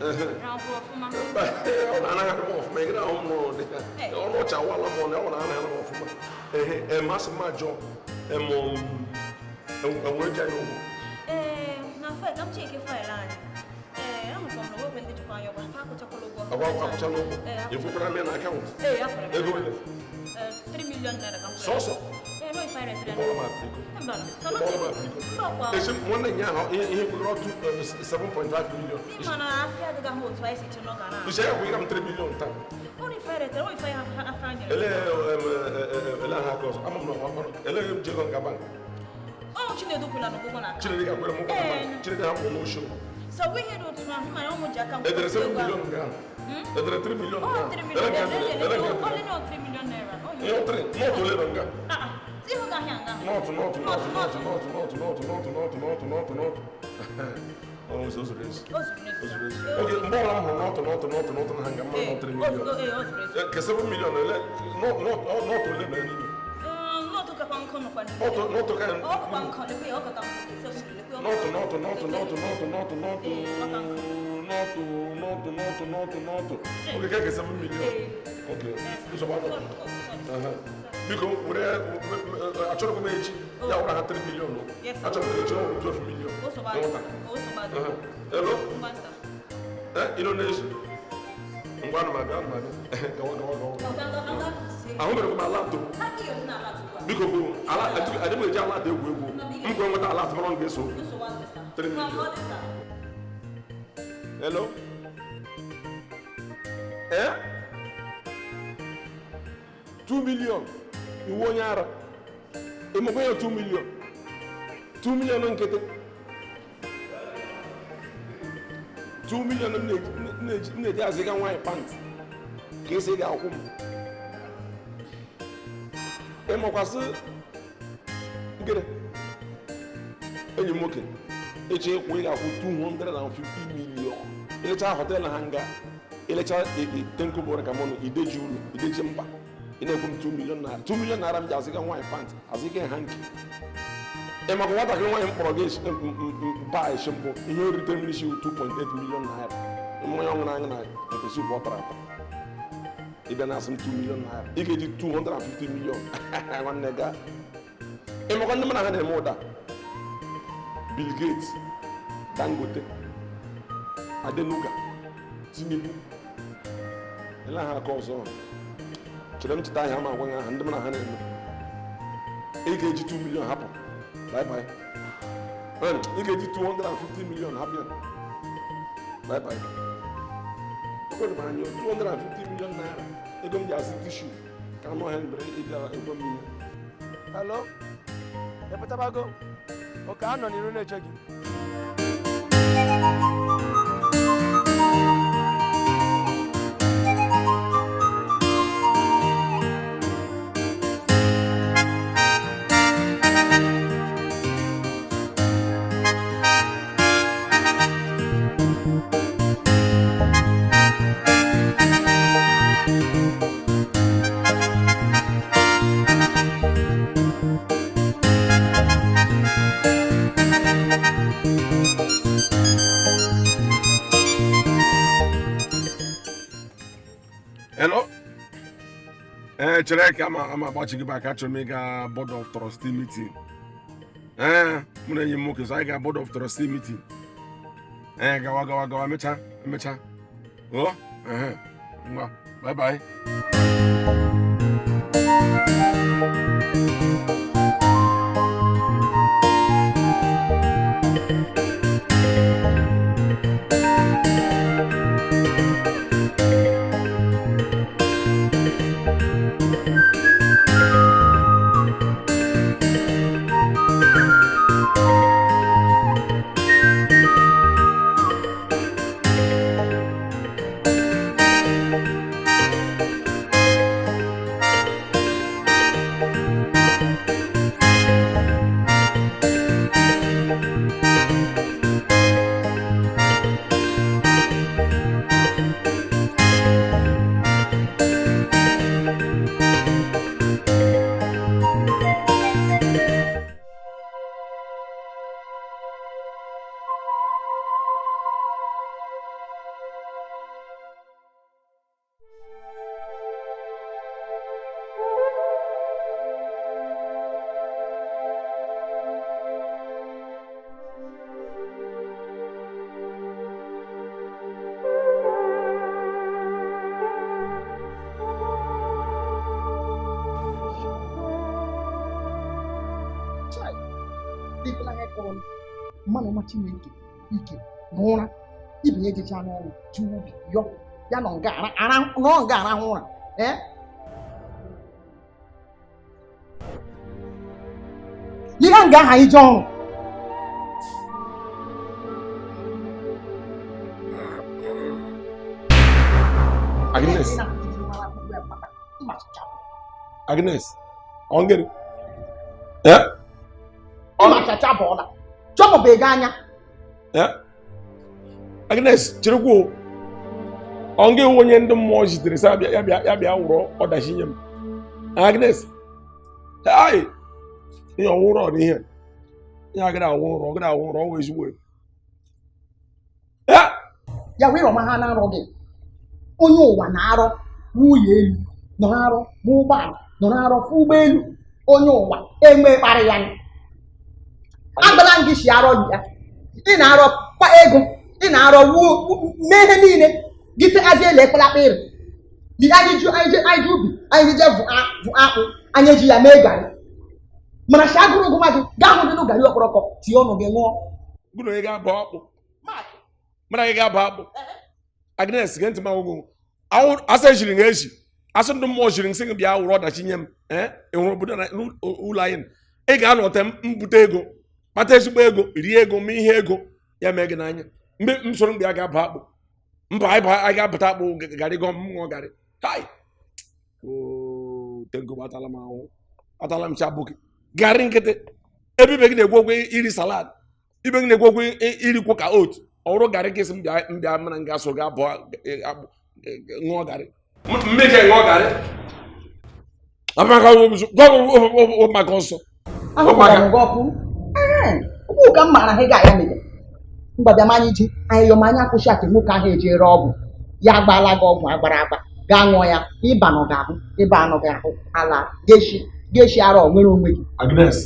Rahụ ọfụma. Ọ na-anaghị m ọfụma, ị gara ahụ m n'ọdị. Ọnụ ọcha awala m ọ na-anaghị m ọfụma. Ehe, masị m ajọ enwere ji anyị ụgwọ. Ee, na faịlụ, ka m cheke faịlụ anyị. Ee, ahụkwa m na wepụ ndị jikwa anyị ụgwọ, ha akwụchakwala ụgwọ. Akwụchala ụgwọ? Ị m ya na akaụntụ? Ee, akwụrụ m. Ego ole? 3 million naira ka m kwere. Sọsọ? Ee, no ife anyị retara. Ịkpọrọ m apịrịko. Esi nwanne nya ahụ ihe kwekọrọ 7.5 million. Ịma na afịa adịghị ahụ otu anyị si che n'ọga na. Isi ya kwekọrọ m 3 million taa. Ọ na ife anyị retara, ọ ife anyị afọ anyị rere. Ele aha aka ọzọ, ama m na ọ ele m jego nga bank. Ọ Chinedu kwela na ụgwọ na aka. Chinedu ga-akwere m ụgwọ na bank. Chinedu ha kwụ n'osho. So we hear otu ahụ mana ụmụ ji aka m. Edere 7 million nga ahụ. Edere 3 million nga ahụ. Ọ 3 million. Only not 3 million naira. Ihe 3, not ole nọ nga. Not. Oh, so so is. Okay, mgbe ọbụla m hụrụ not na ha nga mma not 3 million. Ke 7 million ele not ole nọ n'ime. Not kakwa nkọ nọkwa n'ime. Not ka ọ kakwa nkọ lekwe ọ kakwa nkọ not not not. Okay, ke 7 million. Okay. Nsogbu adọ. Biko were achọrọ m echi ya wụra ha 3 million. Achọrọ m echi ọ 12 million. Hello? Ị nọ n'ezi? Ngwa anụ m abịa. Gawa. Ahụ mere m ala atụ. Biko bụ adị m eji ala atụ egwu egwu. M kwe nweta ala atụ mara m ga-eso. 3 million. Hello? 2 million. Iwu onye ara. Ịmakwa ya 2 million. 2 million nkịtị. 2 million m na-eji azịga nwaanyị pant ka esi ga-akwụ m. Ịmakwasị ngịrị enyi m nwoke echi ịkwụ ị ga-akwụ 250 million. Ilecha họteelụ ha nga ilecha tenkobore ka mọnụ ideji ụlọ ideji mba. Ị na-ekwu m 2 million naira. 2 million naira m ji azịga nwaanyị pant azịga ha nke. Ị maka nwatakịrị nwaanyị m kpọrọ gị baa echi mbụ ihe orite m n'isi 2.8 million naira. Mmanya ọṅụrụ aṅụ na mkpịsị ụbọ tara ata. Ị bịa na-asị m 2 million naira. Ị ga-eji 250 million. Nwanne gaa. Ị makwa ndị mụ na ha na-eme ụda. Bill Gates, Dangote, Adenuga, Tinubu. Ele ha aka ọzọ. Chere m cheta ahịa ma agwa aha ndị mụ na ha na-eme. Ị ga-eji 2 million hapụ. Bye bye. Ị ga-eji 250 million hapụ ya. Bye bye. Ekwere m anya 250 million naira. Ego m ji azụ tishu ka anụ ọhịa mbere ịbịa ego m ihe. Hello? Ị pụtabago? Oke anọ n'iru na-eche gị. Hello? Chere ka ama agbachi gị back achọrọ m ịga board of trustee meeting. Mụ na enyi m nwoke so anyị ga board of trustee meeting. Gawa emecha. Oh, ngwa, bye bye. na ọma Chineke ike n'ụra ibe ya ejecha n'ọrụ ji ubi yọ ya nọ nga arahụ ụra ee ihe nga aha ije ọrụ Agnes. Agnes. Ongere. Eh? Ọmachacha bọọla. Chọpụbe gị anya. Eh? Agnes, cherekwa. Onge onye ndị mmụọ zitere sị ya bịa wụrụ ọdachi nye m. Agnes. Ai. Ihe ọwụrụ ọ n'ihe. Ihe agara awụ ụrọ, ọ gara awụ ụrọ, ọ wụ ezigbo. Eh? Ya wee rọma ha na-arọ gị. Onye ụwa na-arọ nwunye elu nọ na-arọ ụgbọala nọ na-arọ fụ ụgbọelu onye ụwa enwe kparị ya agbala gị si arọ ya ị na-arọ kwa ego ị na-arọ wuo mee ihe niile gị teazi ele ekpelakpa ịrụ dị anyị ju anyị ubi anyị je vụ akpụ anyị eji ya mee garị mana si agụrụ ụgụ gị gaa hụ dị garị okporoko tie ọnụ gị ṅụọ. Gụ na onye ga-abụ akpụ mara gị ga-abụ akpụ. Agnes, gee ntị m agwụgwụ asa ejiri nga eji asị ndị mmụọ jiri nsị gị bịa wụrụ ọdachi nye m ee ịhụrụ obodo na ụlọ anyị ị ga-anọte mbute ego kpata ezigbo ego rie ego mee ihe ego ya mee gị n'anya mgbe m soro mgbe a ga-aba akpụ mba anyị ga-abata akpụ garị gọ m ṅụọ garị tai tengo atala m ahụhụ atala m chabụki garị nkịtị ebe ibe gị na-egwu okwu iri salad ibe gị na-egwu okwu irikwu ka oat ọrụ garị kịsị m bịa mana nga so ga abụọ akpụ ṅụọ garị mmejọ ṅụọ garị maka ọsọ ụkwụ ka m maara ha ga-aya mere mgbabịa m anyị ji anyị yọm anya kwụsị aka nwoke ahụ ejere ọgwụ ya agbaala gị ọgwụ agbara agba gaa ṅụọ ya ịba nọ gị ahụ ịba anọ gị ahụ ala geshi arọ nwere onwe gị. Agnes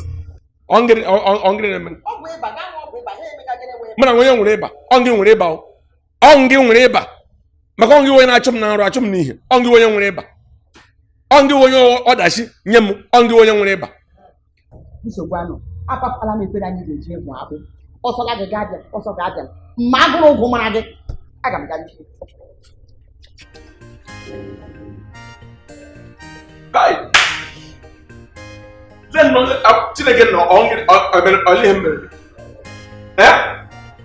mana onye nwere ịba ọ gị nwere ịba ọ gị nwere ịba maka ọ gị onye na-achụ m na nrụ achụ m n'ihe ọ gị onye nwere ịba ọ gị onye ọdachi nye m ọ gị onye nwere ịba. Nsogbu anọ apapala m ekpere anyị ga-eji egwu akpụ ọsọla gị ga-abịa ọsọ ga-abịa ma agụrụ ụgwụ mara gị aga m ga n'ihu. Chineke nọ ọlịhe mere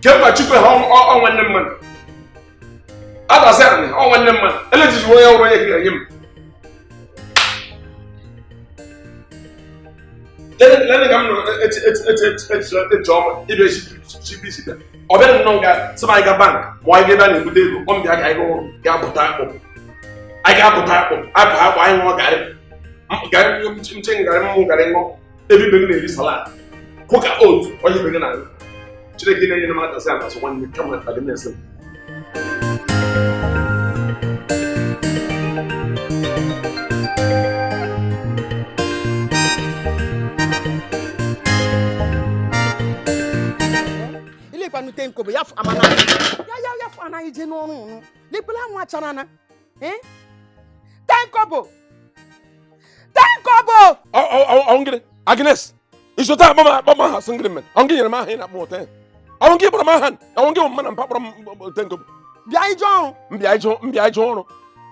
kemgbe Chukwu ha ọ nwanne mmadụ adasị anị ọ nwanne mmadụ elejiji onye ọrụ onye ga-enye m lene ka m nọ eche ọma ịbịa chibisi bịa ọ bịara nnọọ nga sị m anyị ga bank ma anyị ga ebe a na-ebute ego ọ mbịa ka anyị ga ọrụ ga-apụta akpụ anyị ga-apụta akpụ apụ akpụ anyị ṅụọ garị garị nche garị mmụ garị ṅụọ ebe ibe gị na-eri salad kwụ ka otu onye ibe gị na-aṅụ. Chineke na-enyere m aka sị amasị nwanne kama Agnes m. Ilekwanute nkobo ya amana ya ya anaghị je n'ọrụ ụnụ lekpela nwa chara na eh tenkobo tenkobo ọ ngịrị Agnes isota akpọm aha sị ngịrị mere ọ ngị nyere m aha ị na-akpọ ụtọ ya ọ ngị kpọrọ m aha ọ ngị mma na mpa kpọrọ m tenkobo bịa ije ọrụ mbịa ije ọrụ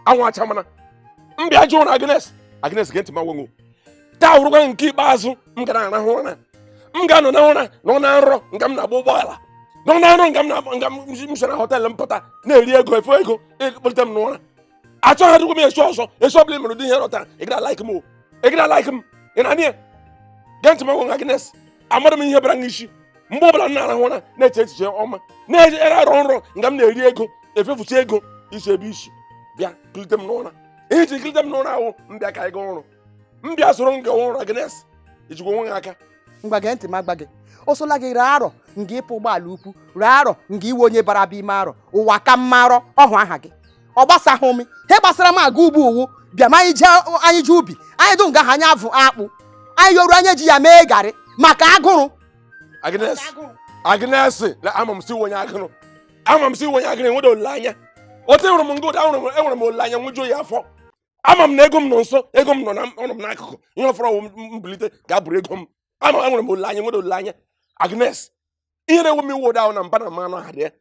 anwụ acha mana mbịa ije ọrụ Agnes Agnes gee ntị m agwango taa wụrụkwa nke ikpeazụ m gara arahụ ụra m ga-anọ na ụra nọ na nrọ nga m na-agba ụgbọala nọ na nrọ nga m nga m so na họteelụ m pụta na-eri ego efe ego ekpolite m n'ụra achọghị m esi ọzọ esi ọbụla mere ụdị ihe rọtara ị gara like m o ị gara like m ị na-anị ya gee ntị m agwa Agnes amara m ihe bara m isi mgbe ọbụla m na-arahụ ụra na-eche echiche ọma na-ere arọ nrọ nga m na-eri ego efefucha ego isi ebe isi bịa kilite m n'ụra ihe iji kilite m n'ụra ahụ mbịa ka anyị gaa ọrụ mbịa soro m gawa ọrụ Agnes ijikwa onwe gị aka. Ngwa gee ntị m agba gị ọsọla gị ree arọ nga ịpụ ụgbọala ukwu ree arọ nga iwe onye bara bụ ime arọ ụwa ka mma arọ ọhụ aha gị ọ gbasahụ m he gbasara m aga ugbo uwu bịa ma anyị jee ubi anyị dụ nga ha anyị avụ akpụ anyị yoru anyị ji ya mee garị maka agụrụ. Agnes Agnes na ama m si onye agụrụ ama m si onye agụrụ enwere olileanya otu enwere m ngodo enwere m olileanya nwụjuo ya afọ ama m na ego m nọ nso ego m nọ na ọnọ m n'akụkụ ihe ọfọrọ ọwụ mbilite ga-abụrụ ego m ama enwere m olileanya nwere olileanya Agnes Ihe na-ewe m iwe ụda ahụ na mpa na mmanụ ahụ dị ya.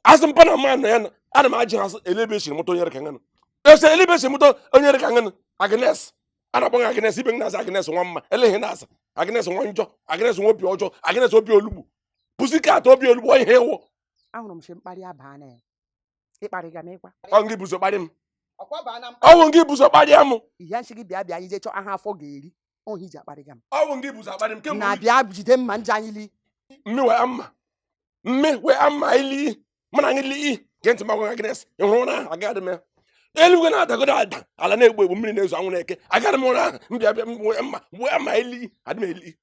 Asị mpa na mmanụ ya na ana m ajị ha asị elebe esiri mụta onye ka ngana. Ese elebe esiri mụta onye ka ngana. Agnes. A na-akpọ Agnes ibe m na-asa Agnes nwa mma. Eleghị na-asa. Agnes nwa njọ. Agnes nwa obi ọjọọ. Agnes obi olugbu. Pussycat obi olugbu ihe ewu. Ahụrụ m shi mkparị abaa na ya. Ịkparịga m ịkwa. Ọ ngị buzo kparị m. Ọ ngị buzo kparịa m. Ihe nshi gị bịa bịa anyị jee chọọ aha afọ ga-eri. Ohi ji akparịga m. Ọ ngị buzo akparị m kemgbe. Na bịa jide mma nje anyị li. Mmi wee amma. Mmi wee amma ili. Mụ na anyị li. Gee ntị m agwa Agnes. Ị hụrụ ụra ahụ agaghị m ya. Eluigwe na-adagodo ada. Ala na-egbu egbu mmiri na-ezo anwụ na-eke. Agaghị m ụra ahụ. M bịa bịa wee mma wee amma ili. Adị m eli.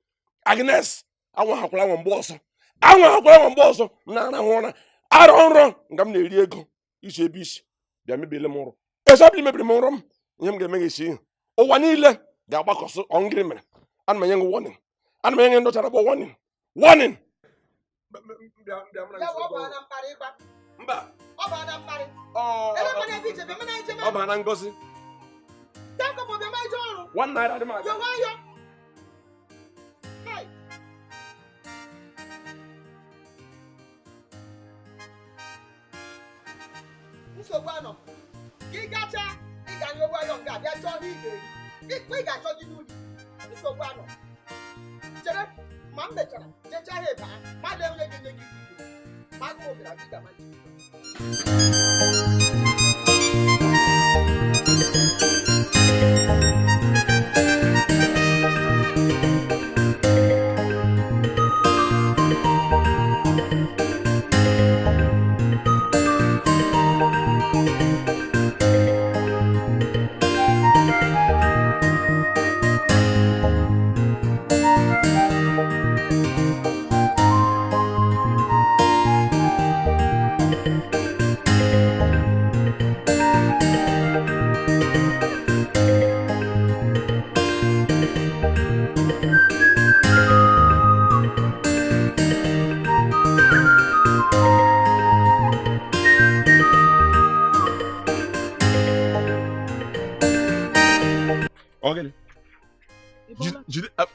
Agnes anwụ hakwara anwụ mgbe ọsọ. Anwụ hakwara anwụ mgbe ọsọ. M na-arahụ ụra. Arọ nrọ nga m na-eri ego. Isi ebe isi bịa mebiele m ụrọ. Esi mebiri m ụrọ m. Ihe m ga-eme gị esi ihe. Ụwa niile ga-agbakọsị ọngịrị mere. Ana m enye gị warning. Ana m enye ndị ọchara bụ warning. Warning. Mba. Ọ bụ na ngozi. ₦1 dị m aga. Nsogbu anọ. Gị gacha ị ga-anyụ nwayọ nga bịa chọọ ihe ị ga-eri. Ị ga-achọ gị n'uli. Nsogbu anọ. Chere ma m mechara jechaa ha ebe ha ma lee onye ga-enye gị ma agụụ bịara gị ga-ama.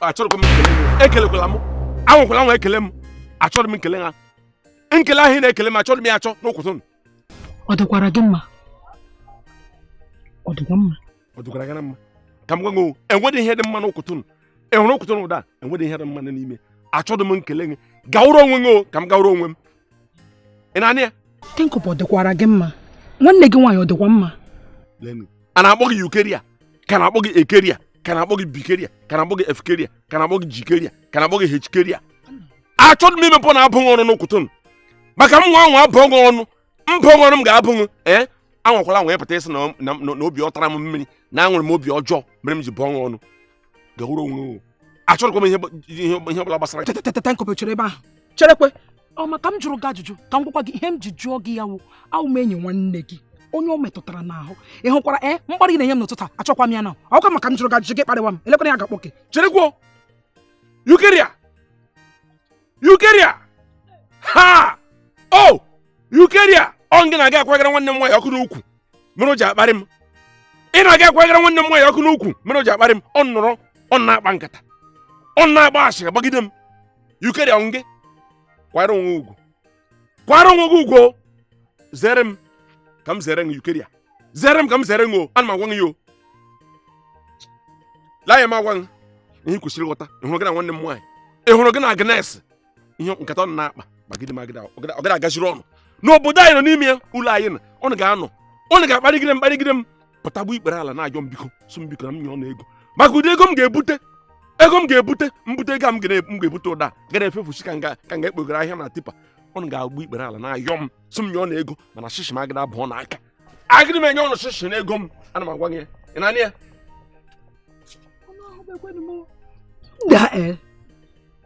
Achọrọ m ekelekwala m. Anwakwala nwa ekele m. Achọrọ m nkele ha. Nkele ahụ ị na-ekele m achọrọ m ya achọ n'ụkwụtụ. Ọ dịkwara gị mma? Ọ dịkwa mma? Ọ dịkwara gị na mma? Ka m gwa gị, enweghị ihe dị mma n'ụkwụtụ. Ị hụrụ ụkwụtụ ụda? Enweghị ihe dị mma n'ime. Achọrọ m nkele gị. Gawụrụ onwe gị o, ka m gawụrụ onwe m. Ị na-anụ ya? Tenkọpụ ọ dịkwara gị mma? Nwanne gị nwaanyị ọ dịkwa mma? A na-akpọ gị Yukeria, ka na-akpọ gị Ekeria, ka na-akpọ gị Bikeria, ka na-akpọ gị Efkeria, ka na-akpọ gị Jikeria, ka na-akpọ gị Hkeria. Achọrọ m imepụ na abụghị ọnụ n'ụkwụtụ m. Maka m nwa anwa abụghị ọnụ, mbụ ọnụ m ga-abụghị. Ee, anwakwala anwa ịpụta ịsị na obi ọ tara m mmiri na aṅụrụ m obi ọjọọ mere m ji bụọ ọnụ. Gawuru onwe o. Achọrọkwa m ihe ọbụla gbasara. Tenkọpụ chere ebe ahụ. Cherekwe. Ọ maka m jụrụ gị ajụjụ ka m gwakwa gị ihe m ji jụọ gị ya wụ awụ m enyi nwanne gị. Onye o metụtara n'ahụ ị hụkwara mkparị na-enye m n'ụtụtụ achọkwa m ya na ọkwa maka m jụrụ gị ajụjụ gị kparịwa m elekwana ya ga-akpọ gị. Cherekwuo. Yukeria. Yukeria. Ha! O! Yukeria! Ọ ngị na-aga akwagara nwanne m nwaanyị ọkụ n'ukwu mere o ji akparị m. Ị na-aga akwagara nwanne m nwaanyị ọkụ n'ukwu mere o ji akparị m. Ọ nọrọ ọ na-akpa nkata. Ọ na-agba ashịrị gbagide m. Yukeria ọ ngị? Kwara onwe ugwu. Kwara onwe gị ugwu. Zere m. Ka m zere gị Yukeria. Zere m ka m zere gị o. Ana m agwa gị o. Laa ya m agwa gị. Ihe ị kwesịrị ịghọta. Ị hụrụ gị na nwanne m nwaanyị. Ị hụrụ gị na Agnes. Ihe nkata ọ na-akpa gbagide m agide ọ gara agaziri ọnụ. N'obodo anyị nọ n'ime ya, ụlọ anyị nọ, ọ ga-anọ. Ọ ga-akparịgide m kparịgide m. Pụtagbu ikpere ala na-ajọ m biko, sụ m biko na m nye ọnụ ego. Maka ụdị ego m ga-ebute. Ego m ga-ebute, mbute ego m ga-ebute ụda ga na-efefusi ka nga ekpogara ahịa na tipa. Ọ ga-agbu ikpere ala na-ayọ m sị m nye ọnụ ego mana shishi m agịda abụọ n'aka. Agịrị m enye ọnụ shishi na ego m. Ana m agwa gị ya. Ị na-anụ ya?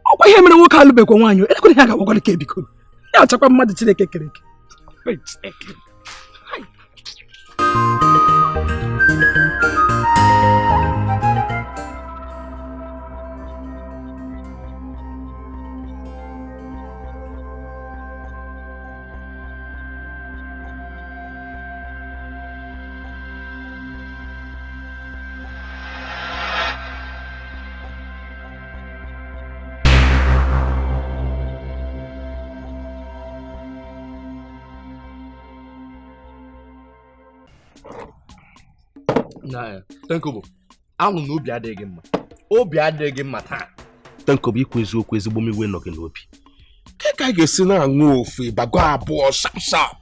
Ọkwa ihe mere nwoke alụbekwa nwaanyị elekwana ihe a ga-agwakwa ka ebiko ya achakwa mmadụ Chineke kere eke. Na Tenkobo, anụ na obi adịghị mma. Obi adịghị mma taa. Tenkobo, ikwu eziokwu, ezigbo m iwe nọ gị n'obi. Ke ka anyị ga-esi na-aṅụ ofu ịbago abụọ sharp sharp?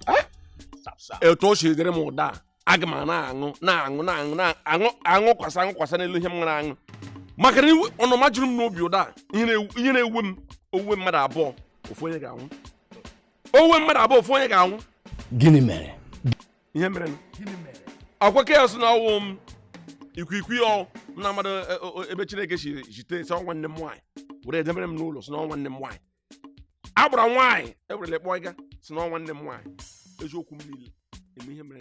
Etu o si dịrị m ụda, aga m na-aṅụ na-aṅụ na-aṅụ na-aṅụ aṅụkwasa aṅụkwasa n'elu ihe m nwere aṅụ. Maka na ọnụma juru m n'obi ụda, ihe na-ewe m owuwe mmadụ abụọ ofu onye ga-anwụ. Owuwe mmadụ abụọ ofu onye ga-anwụ. Gịnị mere? Ihe mere akwa ka ya sị na ọwụ m ikwiikwi ọ m na mmadụ ebe Chineke si jite sị nwanne m nwaanyị were edemere m n'ụlọ sị na nwanne m nwaanyị agbara nwaanyị ewerele kpọọ ịga sị na nwanne m nwaanyị. Eziokwu m niile eme ihe mere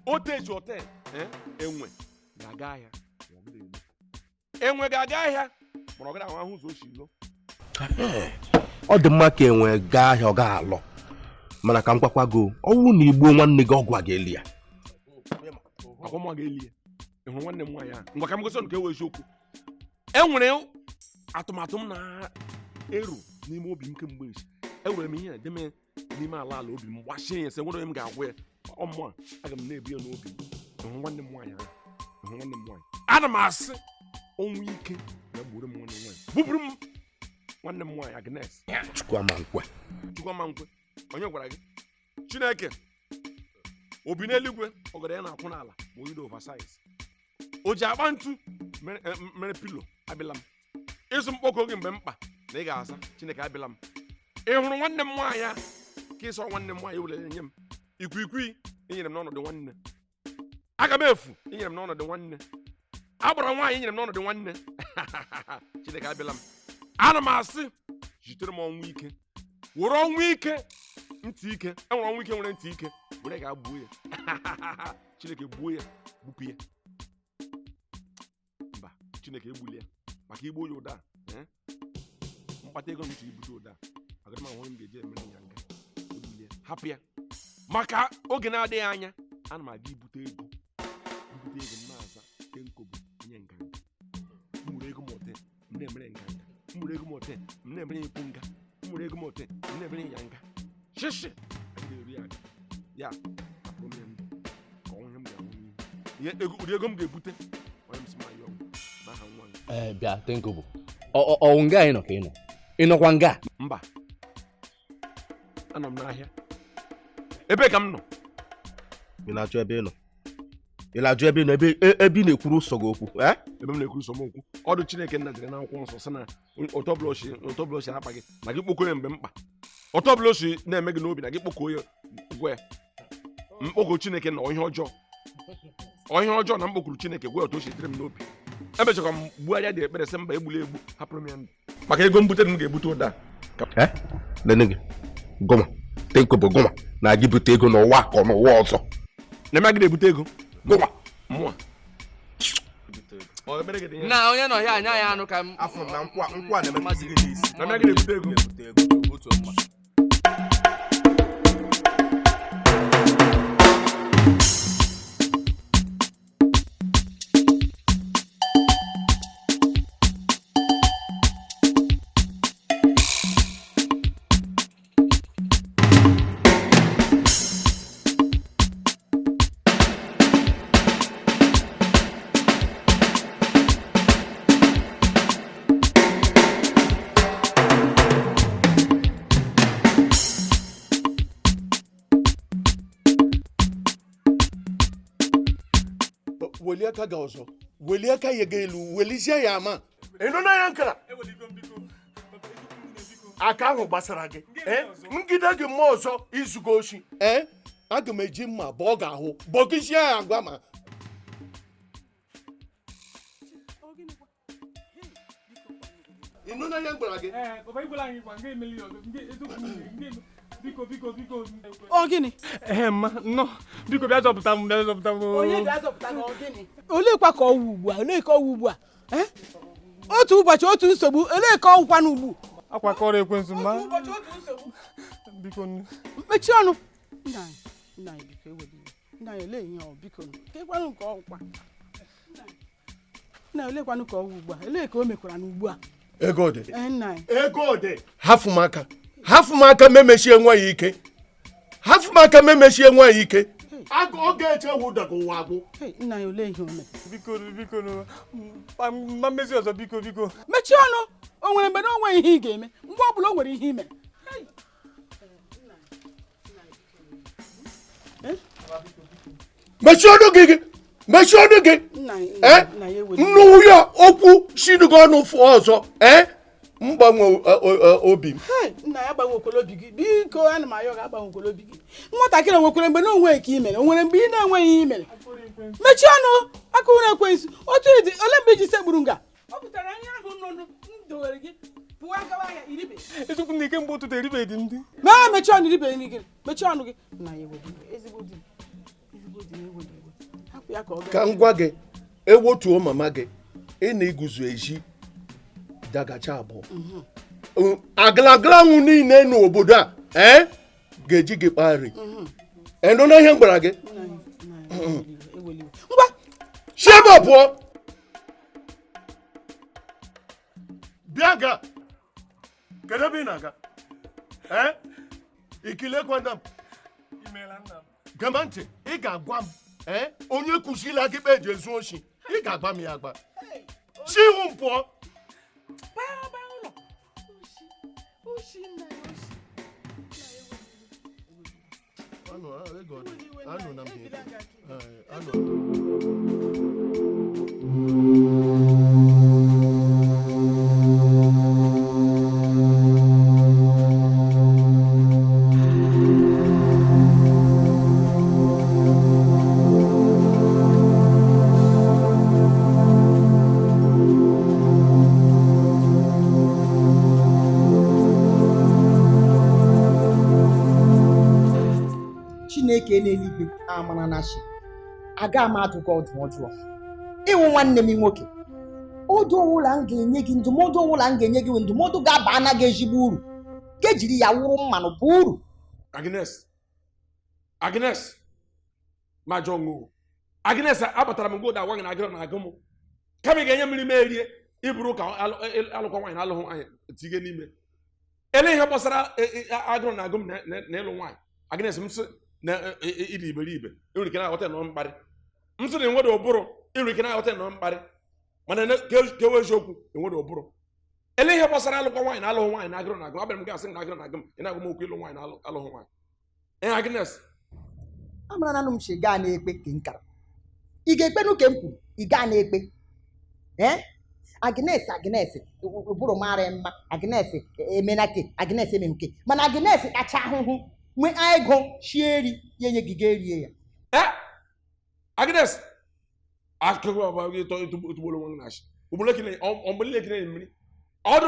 oteji ote enwe ga-aga ahịa, enwe ga-aga ahịa mana ọ gaghị ahụ ụzọ o si lọ. Ọ dị mma ka enwe gaa ahịa ọ gaghị alọ, mana ka m gwakwa gị, ọnwụ na igbuo nwanne gị ọgwụ a ga-eli ya. Akwa mma ga-eli ya. Ị hụrụ nwanne m nwaanyị ahụ? Ngwa ka m gosi nke ewe eziokwu. E nwere atụmatụ m na-eru n'ime obi m kemgbe echi. Enwere m ihe na-edeme n'ime ala ala obi m gbachie ya sị nwere onye m ga-agwa ya ọmụ a, aga m na-ebu ya n'obi m. Ị hụrụ nwanne m nwaanyị ahụ? Ị hụrụ nwanne m nwaanyị? Ana m asị ọnwụ ike na gburu m nwanne m nwaanyị, bupụrụ m nwanne m nwaanyị Agnes. Chukwuamankwe. Chukwuamankwe, onye gwara gị? Chineke obi n'eluigwe ọgọdọ ya na-akwụ n'ala ma oyido oversize. O ji akpa ntu mere pilo abịla m. Ịzụ mkpọkọ gị mgbe mkpa na ị ga-aza Chineke abịla m. Ị hụrụ nwanne m nwaanyị a ka ịsọ nwanne m nwaanyị were nye m ikwiikwi inyere m n'ọnọdụ nwanne. Aga m efu inyere m n'ọnọdụ nwanne. Agbara nwaanyị inyere m n'ọnọdụ nwanne. Chineke abịla m. Ana m asị jitere m ọnwụ ike, were ọnwụ ike ntị ike. Enwere ọnwụ ike nwere ntị ike, were ga gbuo ya. Chineke gbuo ya, gbupụ ya. Mba, Chineke egbuli ya maka igbu ya ụda. Mkpata ego m chọrọ ibute ụda, agaghị m ahụ onye m ga-eji emere ya nga. Egbuli ya, hapụ ya maka oge na-adịghị anya. Ana m aga ibute ego, ibute ego m na-aza Tenkobo onye nganga. M nwere ego m ote, m na-emere nganga. M nwere ego m ote, m na-emere ikwu nga. M nwere ego m ote, m na-emere ya nga. Shishi aga eri aga ya hapụrụ m ya ndụ ka onye m ga-ahụ n'ihu. Ihe ego, ụdị ego m ga-ebute onye m sị ma ya ọgwụ n'aha nwa m. Ee, bịa Tenkobo, ọ nga ị nọ ka ị nọ? Ị nọkwa nga? Mba, anọ m n'ahịa. Ebee ka m nọ? Ị na-achọ ebe ị nọ? Ị na-ajụ ebe ị nọ? Ebe ị na-ekwuru ụsọ gị okwu? Ebe m na-ekwuru ụsọ m okwu. Ọdụ Chineke nna dịrị n'akwụkwọ nsọ sị na ọtọbụla osi akpa gị na gị kpokọọ ya mgbe mkpa. Ọtọbụla osi na-eme gị n'obi na gị kpokọọ ya gwa ya. Mkpọkọ Chineke na ihe ọjọọ. Ihe ọjọọ na mkpọkụrụ Chineke gwa ya otu o si dịrị m n'obi. Emechakwa m gbugharịa dị ekpere sị mba egbula egbu, hapụrụ m ya ndụ. Maka ego mbute m ga-ebute ụda. Lene gị, gụma Tenkobo, gụma na gị bute ego n'ụwa ka ọ n'ụwa ọzọ. Na eme gị na-ebute ego. Gụma mmụọ. Na onye nọ ya anya ya anụ ka m afọ na nkwa nkwa na-emetụzi gị n'isi. Na eme gị na-ebute ego. Otu mma. Welie aka gị ọzọ, welie aka ya ga elu, welizie ya ama. Ị nọ na ya nkara? Aka ahụ gbasara gị. Ngide gị mma ọzọ izugo oshi. Ee, aga m eji mma bọọ gị ahụ, bọgizie ya agwa ma. Ị nọ na ya gwara gị? Ọ gịnị? Ee, mma, nnọọ. Biko bịa zọpụta m, bịa zọpụta m. Onye bịa zọpụta gị, ọ gịnị? Olee kwa ka ọ wụ ugbu a? Olee ka ọ wụ ugbu a? Otu ụbọchị otu nsogbu, olee ka ọ wụkwa n'ugbu? Akwa kọrọ ekwensu mma. Otu ụbọchị otu nsogbu. Biko mechie ọnụ. Nna anyị, nna anyị biko ewela iwe. Nna anyị olee ihe ọ biko nụ. Kekwanụ nke ọ wụkwa. Nna anyị olekwanụ ka ọ wụ ugbu a? Olee ka o mekwara n'ugbu a? Ego dị. Nna anyị. Ego dị. Hafụ m aka. Hafụ m aka memechie nwa ya ike. Hafụ m aka memechie nwa ya ike. Agụ ọ ga-eche ewu daga ụwa agwụ. Nna ya olee ihe o mere? Biko biko ma mmezi ọzọ biko biko. Mechie ọnụ, o nwere mgbe na o nweghị ihe ị ga-eme. Mgbe ọ bụla o nwere ihe ị mere. Mechie ọnụ gị. Mechie ọnụ gị. Nnu ya okwu sinugo ọnụ fụ ọzọ. Mgbanwe obi m. Nna ya agbanwekwala obi gị. Biko ana m ayọ gị agbanwekwala obi gị. Nwatakịrị nwekwara mgbe na onwe ka ị mere. O nwere mgbe ị na-enweghị ihe ị mere. Mechie ọnụ aka ụra ekwensu. Otu ịdị ole mgbe iji sekpuru nga? Ọ pụtara ihe ahụ nọ m dowere gị pụwa gawa ahịa iribe. Eziokwu na ike mgbe ụtụtụ eribeghị m di. Mee mechie ọnụ iribe nri gị. Mechie ọnụ gị. Nna ya ewe ezigbo di. Ezigbo di ewe iwe. Hapụ ya ka ọ gaa. Ka m gwa gị, ewotuo mama gị, ị na-eguzo ezi dagacha abụọ. Agalagala nwụ niile n'obodo a ga-eji gị kpaa nri. Enu na ihe m gwara gị. Ngwa si ebe a pụọ. Bịa ga. Kedu ebe ị na-aga? Ikilekwa nna m. Gema ntị, ị ga-agwa m onye kụzila gị kpa eji ezu oshi, ị ga-agba m ya agba. Si ihu m pụọ. Chineke n'eluigwe amara na chi aga m adụ gị ọdụ ọjọọ. Ịwụ nwanne m nwoke, ọdụ ọwụla m ga-enye gị, ndụmọdụ ọwụla m ga-enye gị, ndụmọdụ ga-aba anaghị ezigbo uru ka ejiri ya wụrụ mmanụ bụ uru. Agnes, Agnes, ma jọọ ṅụọ. Agnes, abatara m goda agwa gị na agụrụ na agụ m. Kama ị ga-enye mmiri m erie, iburu ka alụkwa nwaanyị na alụghị nwaanyị tinye n'ime. Ele ihe gbasara agụrụ na agụ m na ịlụ nwaanyị. Agnes, m sị na ịdị iberibe, enwere ike na-aghọta nọ mkparị. M sị na enwere ụbụrụ, enwere ike na-aghọta nọ mkparị. Mana kewe eziokwu, enwere ụbụrụ. Ele ihe gbasara alụkwa nwaanyị na alụghị nwaanyị na agụrụ na agụ m. Abịara m gị asị na agụrụ na agụ m, ị na-agụ m okwu ịlụ nwaanyị na alụghị nwaanyị. Ee, Agnes, amara na m si gaa na-ekpe ke nkara. Ị ga-ekpe n'uke m kwuru, ị gaa na-ekpe. Agnes, Agnes, ụbụrụ mara mma. Agnes emenake, Agnes ememke. Mana Agnes kacha ahụhụ nwee ego shie eri ya enye gị ga erie ya. Agnes, ọdụ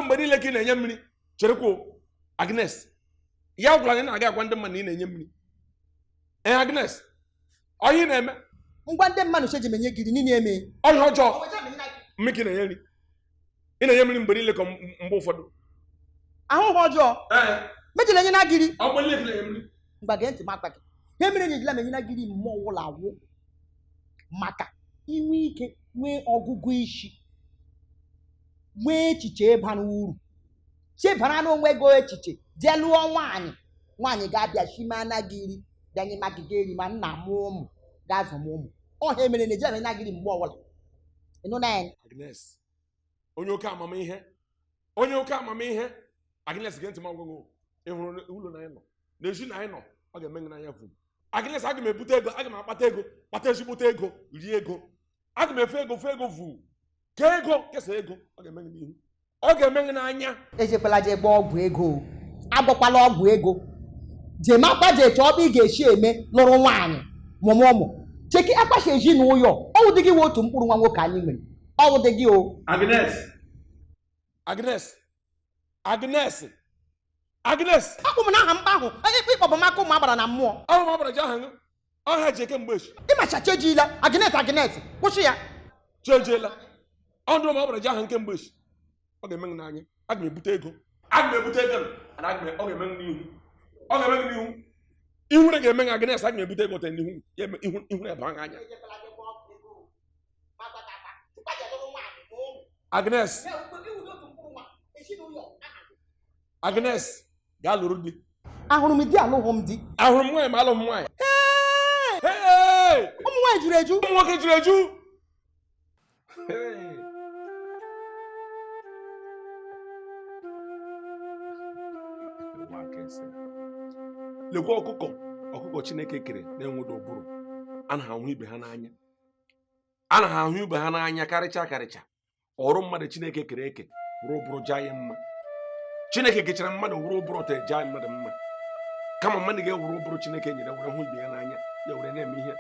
mgbe niile ka ị na-enye mmiri. Cherekwa Agnes, ya gwara gị na-aga agwa ndị mmadụ na ị na-enye mmiri. Agnes, ọhịa ị na-eme ngwa ndị mmadụ cheji menye gị niile eme ọhịa ọjọọ. Mmiri na-enye nri, ị na-enye mmiri mgbe niile ka mgbe ụfọdụ ahụhụ ọjọọ mejila enye na gịrị. Mgbe gee ntị m akpa gị ihe mere nyejila m enye na gịrị mmụọ ụlọ awụ maka inwe ike nwee ọgụgụ isi, nwee echiche ịbara uru, chebara n'onwe gị echiche, jee lụọ nwaanyị. Nwaanyị ga-abịa shima na gịrị bịanye magịga eri ma nna m ụmụ ga-azụ m ụmụ. Ọhịa emere na ejila m enye na gịrị mgbe ọbụla. Ịnụ na ya? Agnes, onye oke amamihe, onye oke amamihe. Agnes, gee ntị m ọgụgụ. Ị hụrụ ụlọ na anyị nọ n'ezi na anyị nọ, ọ ga-eme gị n'anya fum. Agnes, aga m ebute ego, aga m akpata ego, kpata ezigbote ego, rie ego. Aga m efe ego, fe ego vu, kee ego, kesa ego. Ọ ga-eme gị n'ihu, ọ ga-eme gị n'anya. Ejekwala jee gbaa ọgwụ ego, agbakwala ọgwụ ego. Jee makwa jee chọọ ebe ị ga-esi eme lụrụ nwaanyị mụmụ ụmụ. Cheki akpacha eji na ụyọ ọwụ dị gị wee otu mkpụrụ nwa nwoke anyị nwere. Ọwụ dị gị o. Agnes, Agnes, Agnes, Agnes. Akpụ m n'aha mkpa ahụ, onye ikpe ịkpọbụ maka ụmụ agbara na mmụọ. Ọrụ m agbara ji aha gị, ọha ji eke mgbe echi. Ịmacha chejiela, Agnes, Agnes, kwụsị ya. Chejiela, ọndụ m agbara ji aha nke mgbe echi. Ọ ga-eme gị n'anya, aga m ebute ego. Aga m ebute ego, mana ọ ga-eme gị n'ihu. Ọ ga-eme gị n'ihu. Ihure ga-eme gị Agnes, aga m ebute ego te n'ihu. Ya eme ihu ebe ahụ anya. Agnes, Agnes, gaa lụrụ di. Ahụrụ m di alụghị m di. Ahụrụ m nwaanyị ma alụghị m nwaanyị. Ụmụ nwaanyị juru eju. Ụmụ nwoke juru eju. Lekwa ọkụkọ ọkụkọ Chineke kere na-enwedo ụbụrụ. A na-ahụ ibe ha n'anya. A na-ahụ ibe ha n'anya karịcha karịcha. Ọrụ mmadụ Chineke kere eke wụrụ ụbụrụ jaa ya mma. Chineke kechara mmadụ wụrụ ụbụrụ te jaa mmadụ mma. Kama mmadụ ga-ewuru ụbụrụ Chineke nyere were hụ ibe ya n'anya ya were na-eme ihe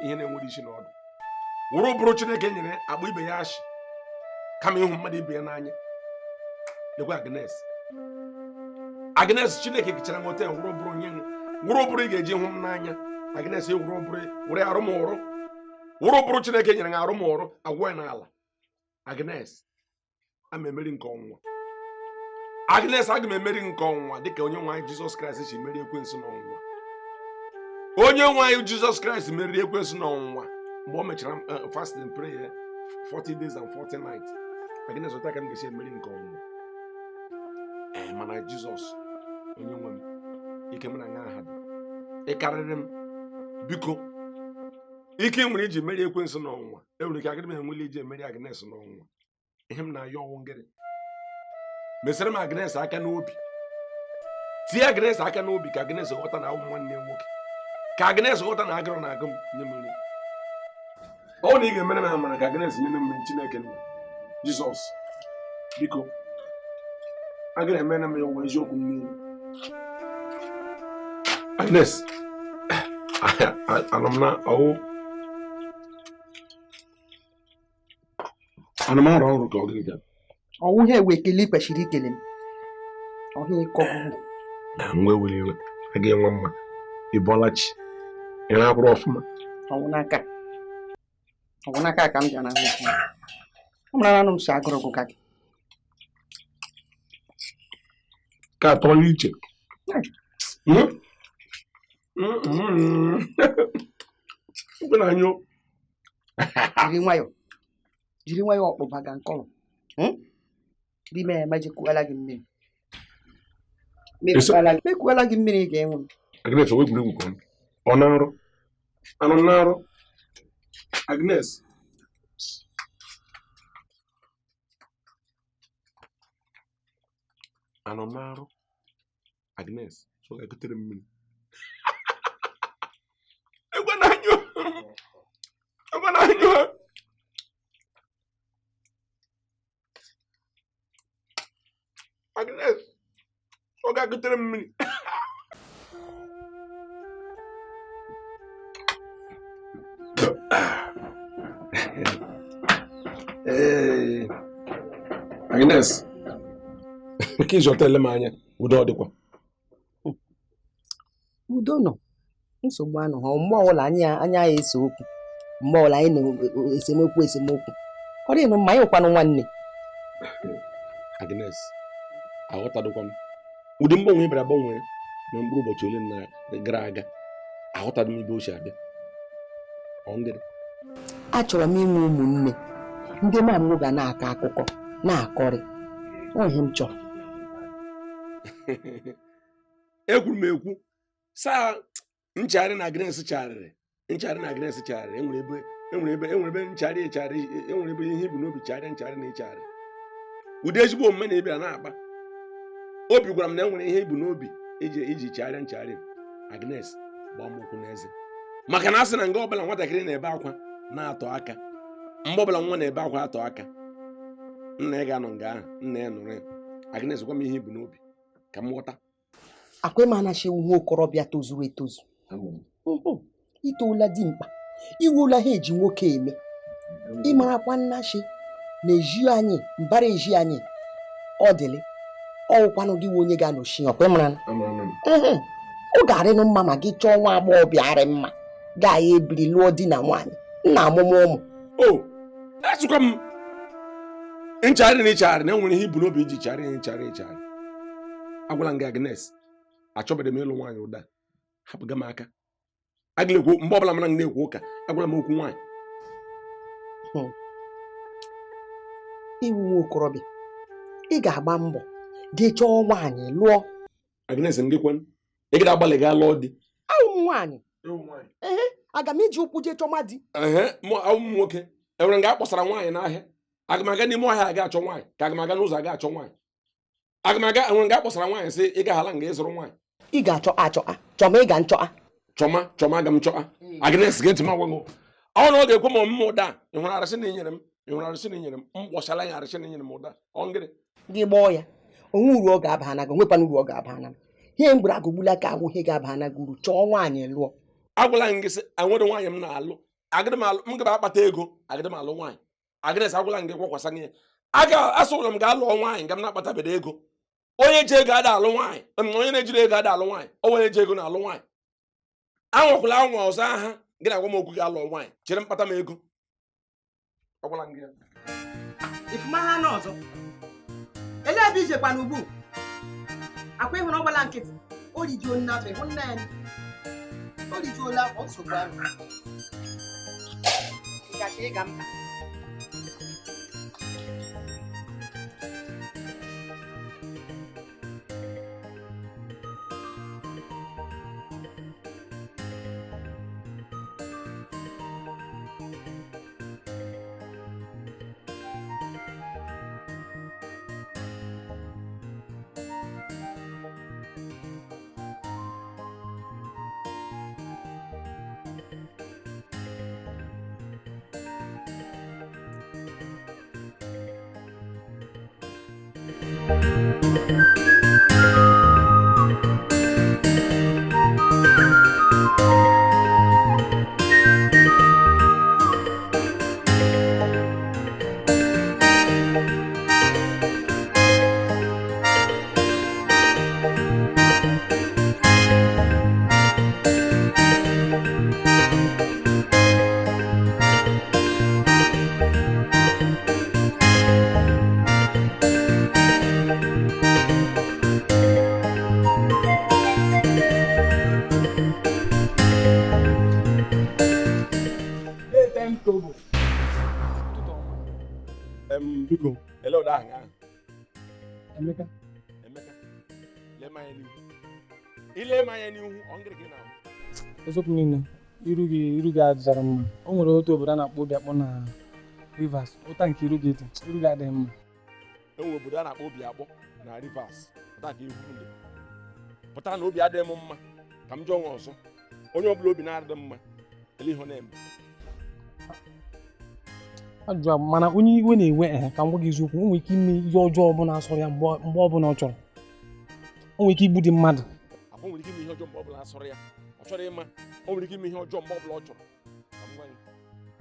ihe na-enwere isi n'ọdụ. Wụrụ ụbụrụ Chineke nyere akpọ ibe ya ashị kama ịhụ mmadụ ibe ya n'anya. Lekwa Agnes. Agnes Chineke kechara m ote wụrụ ụbụrụ nye wụrụ ụbụrụ ị ga-eji hụ m n'anya. Agnes wụrụ ụbụrụ were arụ m ụrụ. Wụrụ ụbụrụ Chineke nyere m arụ m ụrụ agwọ ya n'ala. Agnes ama emeri nke ọnwụnwa. Agnes aga m emeri nke ọnwụnwa dịka onye nwe anyị Jizọs Kraịst si merie ekwensu n'ọnwụnwa. Onye nwe anyị Jizọs Kraịst meriri ekwensu n'ọnwụnwa mgbe o mechara fasting prayer 40 days and 40 nights. Agnes otu aka m ga-esi emeri nke ọnwụnwa. Ee, mana Jizọs onye nwe m ike m na anya aha dị ịkarịrị m biko ike nwere iji merie ekwensu n'ọnwụnwa enwere ike agaghị m enwele iji emeri Agnes n'ọnwụnwa. Ihe m na-ayọ ọnwụ ngịrị mesịrị m Agnes aka n'obi tie Agnes aka n'obi ka Agnes ghọta na awụ nwanne nwoke ka Agnes ghọta na agụrụ na-agụ m nye m nri. Ọ na ị ga-emere m amara ka Agnes nye m mmiri Chineke nna Jizọs biko agụrụ emere m ya ụwa eziokwu m niile. Agnes anọ m na ọwụ ana m arụ ọrụ ka ọ gịnị ka ọwụ ha ewe ekele kwesịrị ikele m ọhịa ịkọgbu na nwa ewere iwe a ga-enwe mma ịbọlachi ị na-akwụrụ ọfụma ọwụ n'aka ka m bịara ahụ ọ mara anụ m si agụrụ gụ ka gị ka atọla iche jiri nwayọ ọkpụba ga nkọlọ n'ime ya mejikuala gị mmiri mekuala gị mmiri ga-enwe m. Agnes ọ egwuregwu ka ọ na-arụ anụ na-arụ Agnes anọ na-arụ Agnes so ga-egotere mmiri. Egwe na-anyụ Agnes ọ ga-egotere mmiri. Ee, Agnes nke ịzọta ele m anya udo ọ dịkwa udo nọ nsogbu anọ ha mgbe ọbụla anya ya ese okwu mgbe ọbụla anyị na-esemokwu esemokwu ọ dịghị mma anyị nwekwanụ nwanne. Agnes aghọtadokwa m ụdị mgbanwe bịara gbanwee na mkpụrụ ụbọchị ole na gara aga aghọtado m ibe ochie abịa. Achọrọ m inwe ụmụnne ndị mamụ ga na-akọ akụkọ na-akọrị ọ ihe m chọrọ. Ekwuru m ekwu saa nchagharị na Agnes chagharịrị nchagharị na Agnes chagharịrị enwere ebe nchagharị echagharị enwere ebe ihe ibu n'obi chagharị nchagharị na ịchagharị ụdị ezigbo omume na ịbịara na-akpa obi gwara m na enwere ihe ibu n'obi iji chagharịa nchagharị. Agnes gbaa m ụkwụ n'eze maka na a sị na nga ọbụla nwatakịrị na-ebe akwa na-atọ aka mgbe ọbụla nwa na-ebe akwa atọ aka nna ya ga-anọ nga ahụ nna ya nụrụ ya. Agnes gwa m ihe ibu n'obi ka m ghọta. Akwa ịma anachi nwa okorobịa tozuru etozu itoola dimkpa iwuola ha eji nwoke eme ịmarakwa nnachi na-eji anyị mbara eji anyị ọ dịlị ọwụkwanụ gị onye ga-anọchi ọkwa ịmara ọ ga-arịnụ mma ma gị chọọ nwa agbọghọbịa arị mma gaa ya ebiri lụọ di na nwaanyị nna amụmụ ụmụ. O asụkwa m nchagharị na ịchagharị na enwere ihe ibu n'obi iji chagharị nchagharị ịchagharị. Agwala m gị Agnes achọbeghị m ịlụ nwaanyị ụda hapụga m aka agịla ekwu mgbe ọbụla mara na-ekwu ụka agwala m okwu nwaanyị. Iwu nwa okorobịa ị ga-agba mbọ gị chọọ nwaanyị lụọ. Agnes ndị kwen ị ga agbalị gaa lụọ di. Awụ m nwaanyị. Ehe, Aga m iji ụkwụ jee chọma di. Ehe, ụmụ nwoke enwere nga akpọsara nwaanyị n'ahịa. Aga m aga n'ime ọhịa aga achọ nwaanyị, ka aga m aga n'ụzọ aga achọ nwaanyị. Aga m aga enwere nga akpọsara nwaanyị sị ị gaghala nga ịzụrụ nwaanyị. Ị ga-achọ achọ a, chọma ị ga nchọ a. Chọma chọma aga m chọa. Agnes gee ntị m agwa gị. Ọ na ọ ga-ekwe m omume ụda. Ị hụrụ arịsị na inyere m? Ị hụrụ arịsị na inyere m? M kpọsala ya arịsị na inyere m ụda. Ọ ngịrị? Gị gbọọ ya. Onwe uru ọ ga-aba na gị, onwekwana uru ọ ga-aba na m. Ihe mgbere agụgbula ka agwụ ihe ga-aba na gị uru, chọọ nwaanyị lụọ. Agwala m gị sị enwere nwaanyị m na-alụ. Agịrị m alụ, m gaba akpata ego, agịrị m alụ nwaanyị. Agnes agwala m gị kwakwasa gị ya. Aga asụla m ga-alụọ nwaanyị nga m na-akpatabedo ego. Onye ji ego ada alụ nwaanyị, onye na-ejiri ego ada alụ nwaanyị, o onye ji ego na-alụ nwaanyị. Anwakwala anwa ọzọ aha gị na-agwa m okwu ga-alụ nwaanyị, chere mkpata m ego. Agwala m gị ya. Ifumaha na ọzọ. Elee ebe ijekwa n'ugbu? Akwa ịhụrụ ọgbala nkịtị, o rijuo nne afọ ịhụ nne anyị. O rijuola afọ nsogbu ahụ. Ị gacha ịga mba. Biko, ele ụda ahụ ahụ. Emeka. Emeka. Lee m anya n'ihu. Ile m anya n'ihu, ọ ngịrị gị na-ahụ. Eziokwu niile, iru gị adịchara mma. O nwere otu obodo a na-akpọ Obiakpọ na Rivers. Ụta nke iru gị dị, iru gị adịghị mma. E nwere obodo a na-akpọ Obiakpọ na Rivers. Ụta ka ihu m dị. Pụta na obi adịghị m mma, ka m jụọ nwa ọzọ. Onye ọbụla obi na-adịghị mma, ele ihe ọ na-eme. Ajụjụ a, mana onye iwe na-ewe ehe ka m gwa gị eziokwu, o nwere ike ime ihe ọjọọ ọbụla asọrọ ya mgbe ọbụla ọ chọrọ. O nwere ike igbu dị mmadụ. Ọ nwere ike ime ihe ọjọọ mgbe ọbụla asọrọ ya. Ọ chọrọ ịma, o nwere ike ime ihe ọjọọ mgbe ọbụla ọ chọrọ. Ka m gwa gị,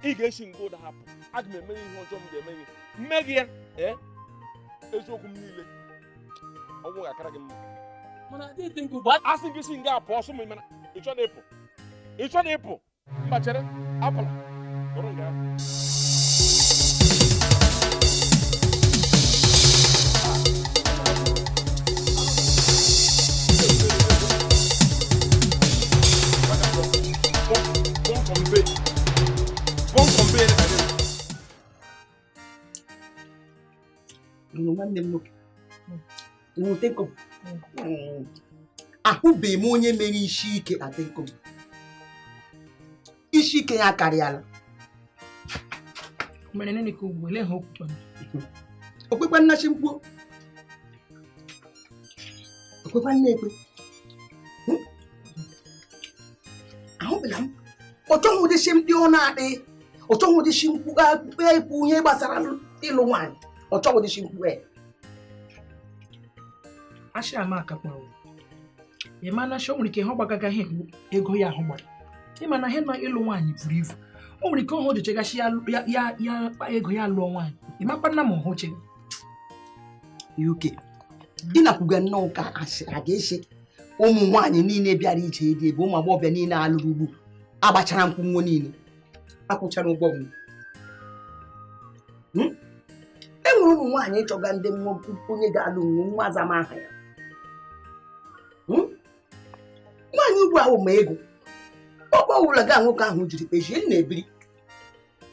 ị ga-esi nke ụda hapụ. Aga m eme ihe ọjọọ m ga-eme gị. Mme gị ya, ee, eziokwu m niile, ọnwụ ga-akara gị mma. Asị gị si nga apụ ọsọ m mana ị chọrọ ịpụ. Ị chọrọ ịpụ. Mba chere, apụla. Nọrọ nga ahụ. Nwanne m nwoke, ahụbeghị m onye mere isi ike na Tenkobo. Isi ike ya akarịala. Okwekwe nnachi mkpu, okwekwe nna ekwe. Ahụbela m ọ chọghị ụdị ndị ọ na-adị, ọ chọghị ụdị mkpu ekwu ihe gbasara ịlụ nwaanyị. Ọ chọghị ụdị mkpu ya. Asị ama akakpọrọ. Ị ma na o nwere ike ihe ọ gbagagaghị ego ya ahụ gbara. Ị ma na ihe nọ ịlụ nwaanyị buru ibu. O nwere ike ọhụ chegasị ya ya ego ya lụọ nwaanyị. Ị makwa nna ma ọhụ chega. UK. Ị nakwuga nnọọ ka asị a ga-esi ụmụ nwaanyị niile bịara ije dị ebe ụmụ agbọghọbịa niile alụrụ ugbu agbachara nkwụ nwo niile akwụchara ụgwọ m. E nwere ụmụ nwaanyị ịchọga ndị onye ga-alụ nwo nwa azama aha ya. Nwaanyị ugbu ahụ ma ego ọkpọ ọbụla ga nwoke ahụ jiri kpechie nna ebiri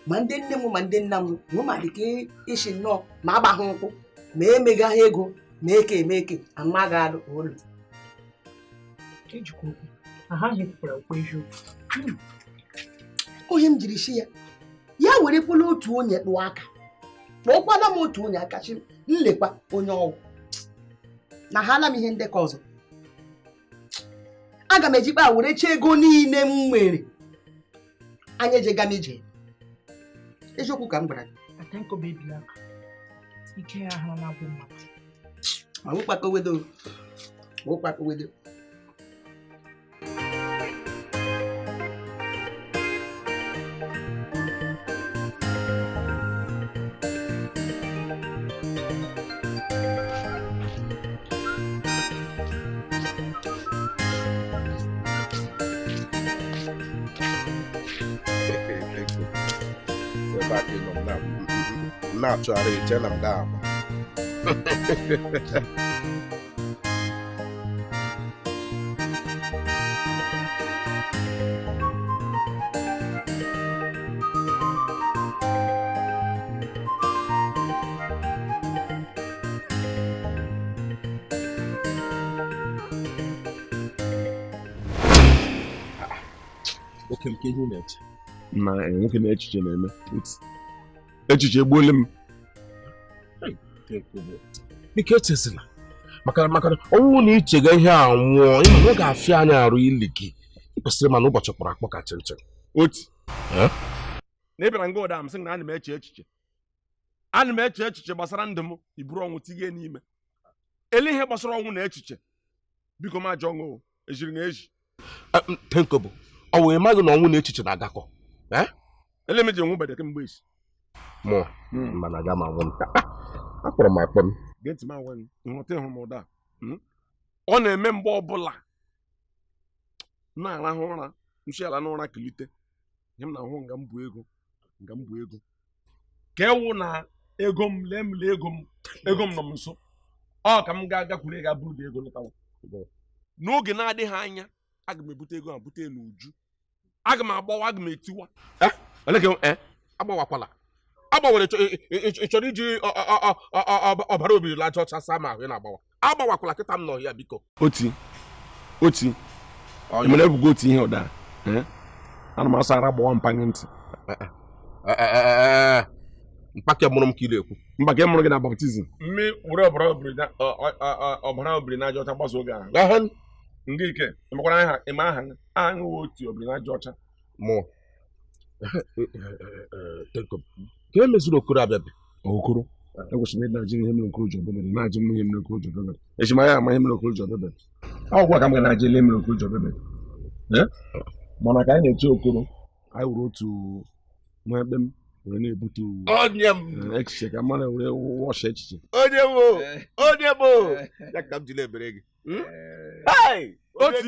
ma ndị nne m ma ndị nna m nwe ma dị ka isi nnọọ ma agbaghị nkwụ ma emegaghị ego ma eke eme eke ama ga alụ ụlọ. Onye m jiri shi ya ya werekwala otu onye kpụọ aka kpọkwala m otu onye aka chi nlekwa onye ọgwụ na ha ala m ihe ndekọ ọzọ. Aga m ejikpa were chee ego niile m nwere anya ejega m ije. Eziokwu ka m gwara gị. Ma wụkpakọwedo wụkpakọwedo. Na-achọgharị iche na m ga-ama. Oke nke ihe na-eche na nwoke na echiche na-eme echiche egbuola m. Biko echezila maka ọnwụ na ichega ihe a nwụọ ịma na ọ ga-afịa anya arụ ili gị. Ị kwesịrị mana ụbọchị kpọrọ akpọ ka chịnchịn. Oti na ị bịara nga ụda m sị na ana m eche echiche, ana m eche echiche gbasara ndụ m, iburu ọnwụ tinye n'ime ele ihe gbasara ọnwụ na echiche. Biko m ajọ ọṅụ ejiri na eji Tenkobo ọ wee maghị na ọnwụ na echiche na-agakọ. Ele m ji enwu gbede kemgbe isi mụọ mana aga m anwụ nta akpọrọ m akpọ m. Gee ntị m agwa gị, nghọta ịhụ m ụda ọ na-eme mgbe ọbụla m na-arahụ ụra nsi ala n'ụra kulite ihe m na-ahụ nga m bụ ego nga m bụ ego ka ewu na ego m lee m lee ego m ego m nọ m nso ọ ka m ga-agakwuru ị ga-abụrụ dị ego lọtawa. N'oge na-adịghị anya aga m ebute ego a bute n'uju, aga m agbawa, aga m etiwa. Agbawakwala agbawere. Ị chọrọ iji ọbara obiri laja ọcha saa ma ahụ ị na-agbawa. Agbawakwala kịta m n'ọhịa biko. Oti oti emere ebugo otu ihe ụda ana m asa ara gbawa mpanye ntị. Mpake mụrụ m ka ị na-ekwu. Mpake mụrụ gị na baptizim mmi were ọbara obiri n'aja ọcha gbasa oge ahụ ndị ike emekwara aha ịma aha aṅụghị otu obiri n'aja ọcha mụọ. Ka e mezuru Okoro abịabe Okoro ekwesịrị ịdị na-ajụ ihe mere Okoro ji ọbịabere na-ajụ m ihe mere Okoro ji ọbịabere echimanya ama ihe mere Okoro ji ọbịabere ọgwụ a ka m ga na-ajụ ele mere Okoro ji ọbịabere. Mana ka anyị na-eche Okoro anyị were otu nwa ekpe m were na-ebute echiche ka mmadụ were wọsha echiche. Onye bụ onye bụ ya ka m ji na-ebere gị. Oti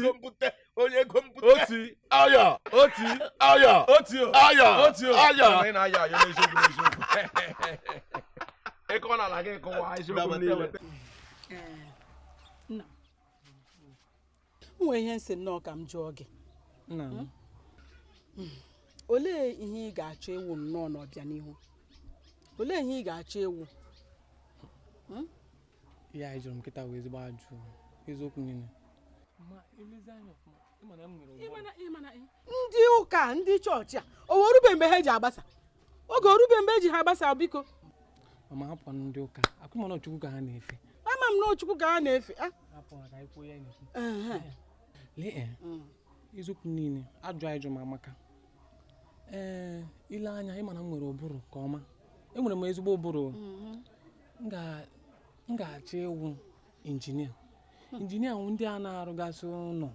onye ego mbute oti ayọ oti ayọ oti ayọ oti ayọ ị na-ayọ ayọ n'eziokwu n'eziokwu ịkọ n'ala gị kọwa eziokwu niile. Nna m nwere ihe nsị nnọọ ka m jụọ gị. Olee ihe ị ga-achọ ịwụ nnọọ n'ọbịanihu? Olee ihe ị ga-achọ ịwụ? Ihe anyị jụrụ m kịta wee ezigbo ajụ eziokwu niile. Ndị ụka ndị chọọchị a o orube mgbe ha ji agbasa? Oge orube mgbe eji ha agbasa biko. Mama hapụ ndị ụka akwụ mana Chukwu ka ha na-efe. Ama m na Chukwu ka ha na-efe. Hapụ ha ka anyị kwuo ya na-ekwu. Lee eziokwu niile ajụ anyị jụ m amaka. Ee ile anya ịma na m nwere ụbụrụ ka ọma. Enwere m ezigbo ụbụrụ. M ga-achọ ịwụ injinia. Injinia wụ ndị a na-arụgasị ụlọ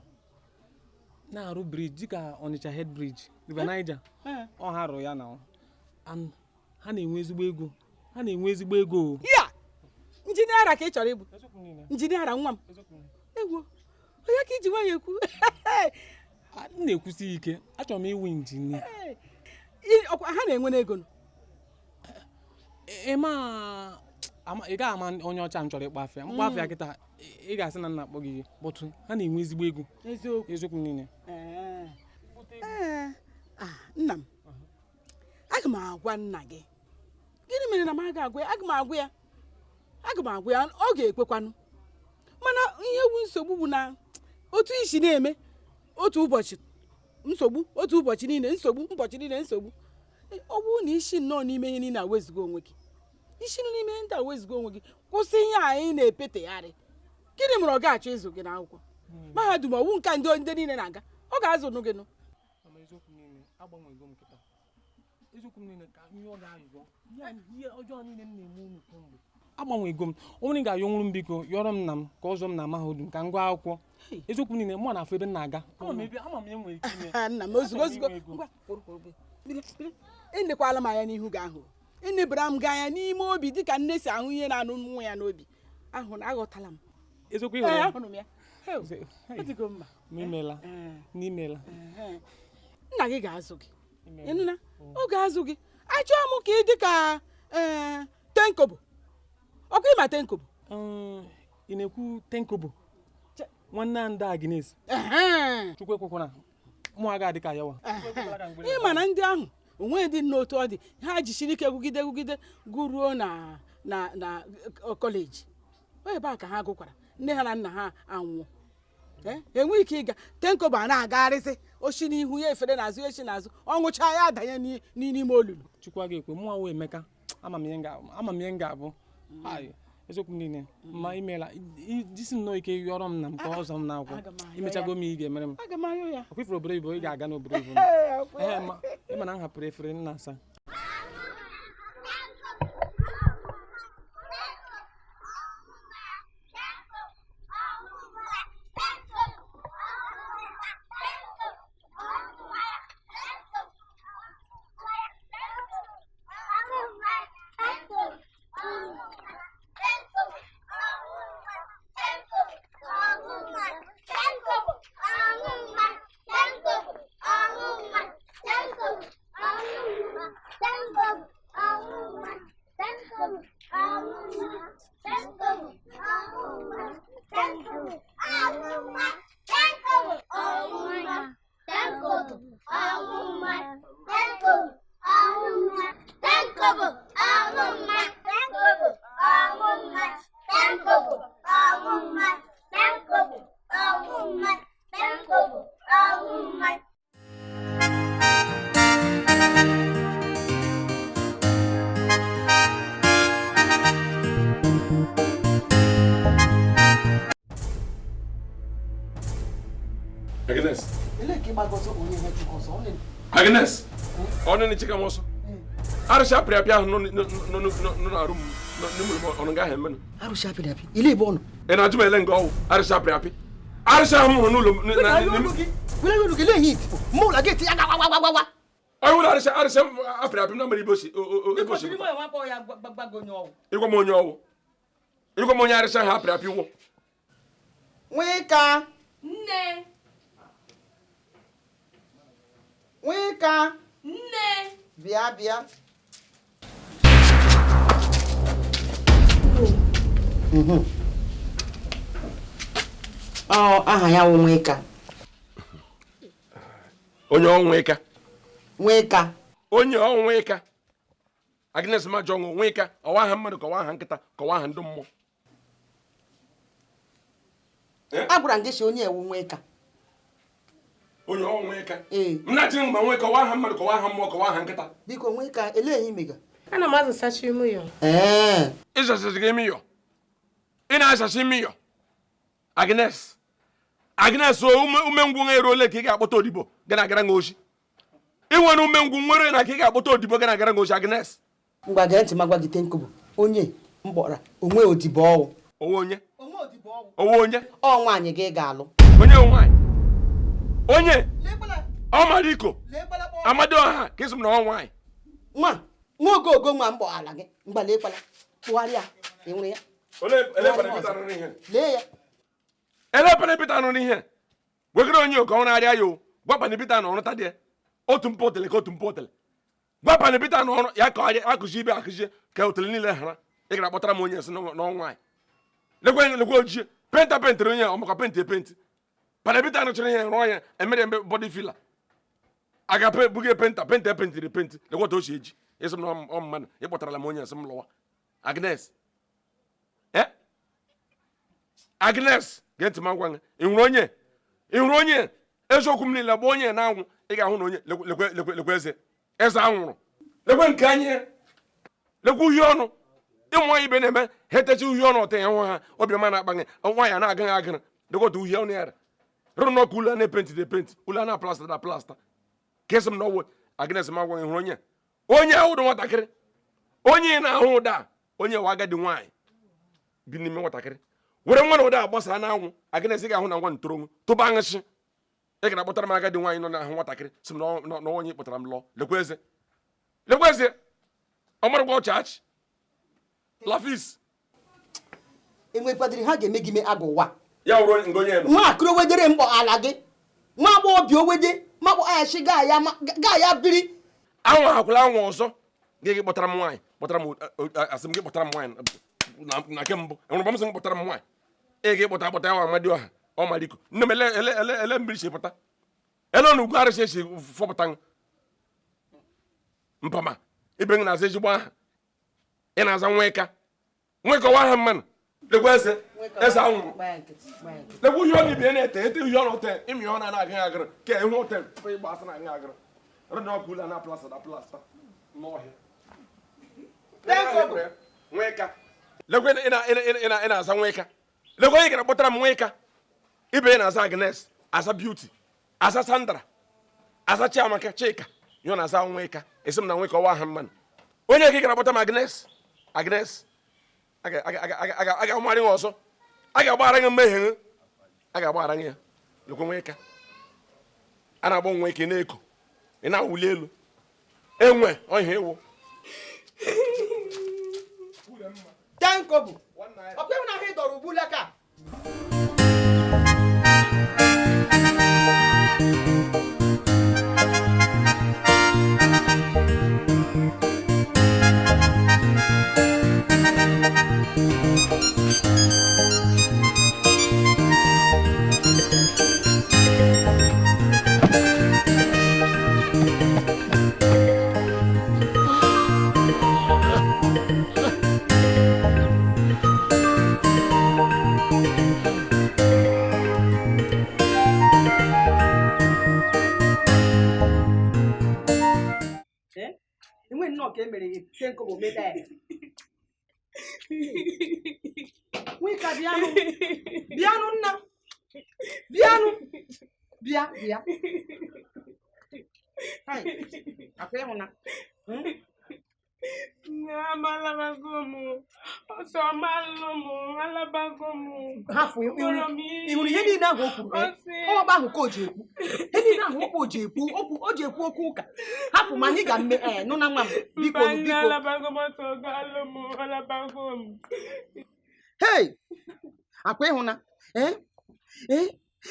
na-arụ briji dịka Onitsha Head Bridge River Niger ọ ha rụ ya na ha na-enwe ezigbo ego ha na-enwe ezigbo ego. Ya injinia ka ị chọrọ ịbụ? Injinia nwa m egwu onye ka iji nwayọ ekwu? M na-ekwusi ike achọrọ m ịwụ injinia. Ha na-enwe n'ego ị gaghị ama onye ọcha m chọrọ ịkpọ afịa mkpọ afịa kịta ị ga-asị na nna akpọ gị bọtụ ha na-enwe ezigbo ego eziokwu niile. Nna m aga m agwa nna gị gịnị mere na m aga agwa ya? Aga m agwa ya aga m agwa ya ọ ga-ekwekwanụ. Mana ihe wu nsogbu bụ na otu isi na-eme otu ụbọchị nsogbu otu ụbọchị niile nsogbu ụbọchị niile nsogbu. Ọ bụrụ na isi nnọọ n'ime ihe niile awezuga onwe gị, isi n'ime ndị a wezuga onwe gị, kwụsị ihe anyị na-epetegharị. Gịnị mere ọ ga-achọ ịzụ gị n'akwụkwọ mahadum? Ọwụ nka ndị niile na-aga, ọ ga-azụ nụ gị nụ. Agbanwego m onye ga-ayọ nwụrụ m biko yọrọ m nna m ka ọ zụọ m na mahadum ka m gụọ akwụkwọ. Eziokwu niile mụ na afọ ebe m na-aga nna m ozugbo ozugbo enekwala m anya n'ihu gị ahụ, enebara m gị anya n'ime obi dịka nne si ahụ ihe na-anụ nwa ya n'obi. Ahụ na aghọtala m eziokwu ahụrụ m ya. N'imela nna gị ga-azụ gị, ịnụna ọ ga-azụ gị. Achọọ m ka ị dị ka tenkobo. Ọkwa ịma tenkobo? Ị na-ekwu tenkobo nwanne ndị Agnes? Chukwu ekwekwana mụ aga adị ka yawa. Ịma na ndị ahụ onwe dị n'otu ọ dị, ha jisiri ike gụgide gụgide gụruo na na na kọleji. Ebe a ka ha gụkwara, nne ha na nna ha anwụọ, enweghị ike ịga. Tenkobo a na-agagharịsị oshi n'ihu ya efere n'azụ echi n'azụ, ọ ṅụchaa ya adanye n'ime olulu. Chukwu aga ekwe mụ awụ Emeka, ama m ihe m ga-abụ. Eziokwu m niile ma imeela jisi nnọọ ike yọrọ m na m ka ọ zọ m n'akwụkwọ. Imechago m ihe ị ga-emere m. Ọkwa ifuru obodo oyibo, ị ga-aga n'obodo oyibo. Ịma na m hapụrụ efere nna asa. Agnes, ọ nọ n'ịchịka m ọsọ. Arụsị apịrị apị ahụ nọ n'arụ m n'ime ọnụ gaghị emenụ. Arụsị apịrị apị, ile ebe ọ nọ? Ị na-ajụ m ele nga ọwụ arụsị apịrị apị. Arụsị ahụ m hụrụ n'ụlọ m. Were olu gị lee ihe itipo, mụ ụlọ gị eti ya gwa gwa gwa gwa. Onye ụlọ arụsị apịrị apị m na mere ibe osi. Ịgwa m onye ọwụ. Ịgwa m onye arụsị ahụ apịrị apị wụ. Nwika. Nne. Nwika. Nne. Bịa bịa. Ọ aha ya wụ Nwika. Onye ọ Nwika? Nwika. Onye ọ Nwika? Agnes Majọngụ Nwika, ọwa aha mmadụ kọwa aha nkịta kọwa aha ndị mmụọ. A gwara m gị si onye ewu Nwika. Onye ọ Nwika? M na-achị mgbe Nwika kọwa aha mmadụ kọwa aha mmụọ kọwa aha nkịta. Biko Nwika, elee ihe imega? Ana m azụsachi ime ya. Ee. Ịzasịsị gị ime yọ. Ị na-azasị ime yọ. Agnes. Agnes, umengwụ nwa eruole ka ị ga-akpọta odibo ga na-agara gị ozi. Ị nwere umengwụ nwere na ka ị ga-akpọta odibo ga na-agara gị ozi, Agnes. Ngwa gee ntị ma gwa gị Tenkobo, onye mkpọra onwe odibo ọwụ. Onwe onye? Onwe onye? Ọ nwaanyị gị ga-alụ. Onye nwaanyị? Onye? Ọmariko. Amadioha ka ị sị m na ọ nwaanyị. Nwa nwa ogogo nwa mkpọ ala gị mgba lekwala kpụgharịa ị nwere ya. Lee ya. Ele panepita nọ n'ihe wegere onye oke ọrụ arịa ya o gwa panepita na ọrụ tadị otu mpụ otele ka otu mpụ otele gwa panepita na ọrụ ya ka akụzi ibe akụzie ka otele niile hara. Ị gara kpọtara m onye nsị n'ọnwa anyị lekwe lekwe ojie penta pentịrị onye ọmakwa penti epenti panepita nụchara ihe rụọ ya emere mbe bọdị fila aga buge penta penta epentịrị epenti lekwe otu o si eji ịsị m na ọ mmadụ ị kpọtarala m onye nsị m lụwa. Agnes Agnes gee ntị m agwa gị ị hụrụ onye ị hụrụ onye Eziokwu m niile gba onye na-anwụ ị ga-ahụ na onye lekwe lekwe lekwe eze eze anwụrụ lekwe nke anyị lekwe uhie ọnụ ịmụ nwaanyị ibe na-eme ha etechi uhie ọnụ ọta ya nwa ha obiọma na-akpa gị nwaanyị a na-agaghị agara lekọta uhie ọnụ ya rụrụ n'ọkụ ụlọ a na-epenti dị epenti ụlọ a na-aplasta na plasta ka esi m na ọwụ Agnes m agwaghị hụrụ onye onye ahụ dị nwatakịrị onye na-ahụ ụda onye wa agadi nwaanyị bi n'ime nwatakịrị were nwa na ụda agbasa n'anwụ Agnes ga-ahụ na nwa ntoronwu tụba aṅụsị ị gara kpọtara m agadi nwaanyị nọ n'ahụ nwatakịrị sị m na onye kpọtara m lụọ lekwa eze lekwa eze ọ marakwa ọchị achị lafis enwekwadịrị ha ga-eme gị ime agụ ụwa ya wụrụ ngo onye nọ nwa akụrụ owedere mkpọ ala gị nwa agbọghọbịa owede makpọ ayachi gaa ya biri anwụ akwụla anwụ ọzọ gị kpọtara m nwaanyị kpọtara m asị m gị kpọtara m nwaanyị na nke mbụ enwere m sị m kpọtara m nwaanyị ị ga kpọta akpọta ya Amadioha ọmaliko nne m ele ele ele ele mmiri si pụta ele na ugwu arịsị esi fọpụta mpama ibe gị na-aza ezigbo aha ị na-aza nweka nweka ọwa aha mmanụ lekwa eze eze anwụrụ lekwa uhie ọnụ ibe na-ete ete uhie ọnụ te ịmị ọ na-agaghị agara ka ihu ote tupu ịgba asị na-agaghị agara rụna ọkụ ụlọ na plasta na plasta n'ọhịa nweka lekwa ị na-aza nweka lekwa onye gara kpọtara m nweka ibe ya na-aza Agnes aza Beauty aza Sandra aza Chiamaka Chika ya na-aza nweka esi m na nweka ọwa aha mmanụ onye ka ị gara kpọta m Agnes Agnes a ga-amarị gị ọzọ a ga-agbaghara gị mmehie gị a ga-agbaghara gị ya lekwa nweka a na-agba nweka ị na-eko ị na-awụli elu enwe ọhịa ewu Tenkobo ọkwa ịhụ na ahụ ị dọrọ ugbula ka Nwika bịanụ bịanụ nna bịanụ bịa bịa akwa ịhụna Amalabago m ọsọ malụ m alabago m hafụ ịhụrụ ihe niile ahụ o kwuru ọgba ahụ ka o ji ekwu ihe niile ahụ okwu o ji ekwu o ji ekwu okwu ụka hafụ ma anyị ga-mme nụ na nwa m biko biko alabago m ọsọ galụ m alabago m. Hey akwa ịhụna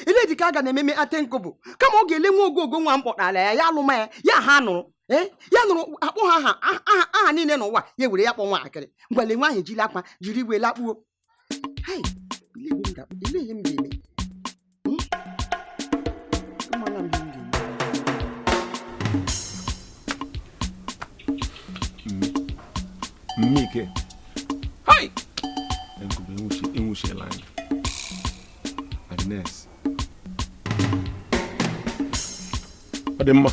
ele dị ka a ga na-ememe Atenkobo kama ọ ga-ele nwa ogogo nwa m kpọtara ya ya alụma ya ya ha nụrụ ya nụrụ akpọ ha aha aha niile n'ụwa ya were ya kpọ nwatakịrị ngwale nwa ahụ ejila akwa jiri iwe lakpuo. Ele ihe m ga-eme amala m ihe m ga-eme. Mmike hai Tenkobo enwuchiela anyị Agnes ọ dị mma.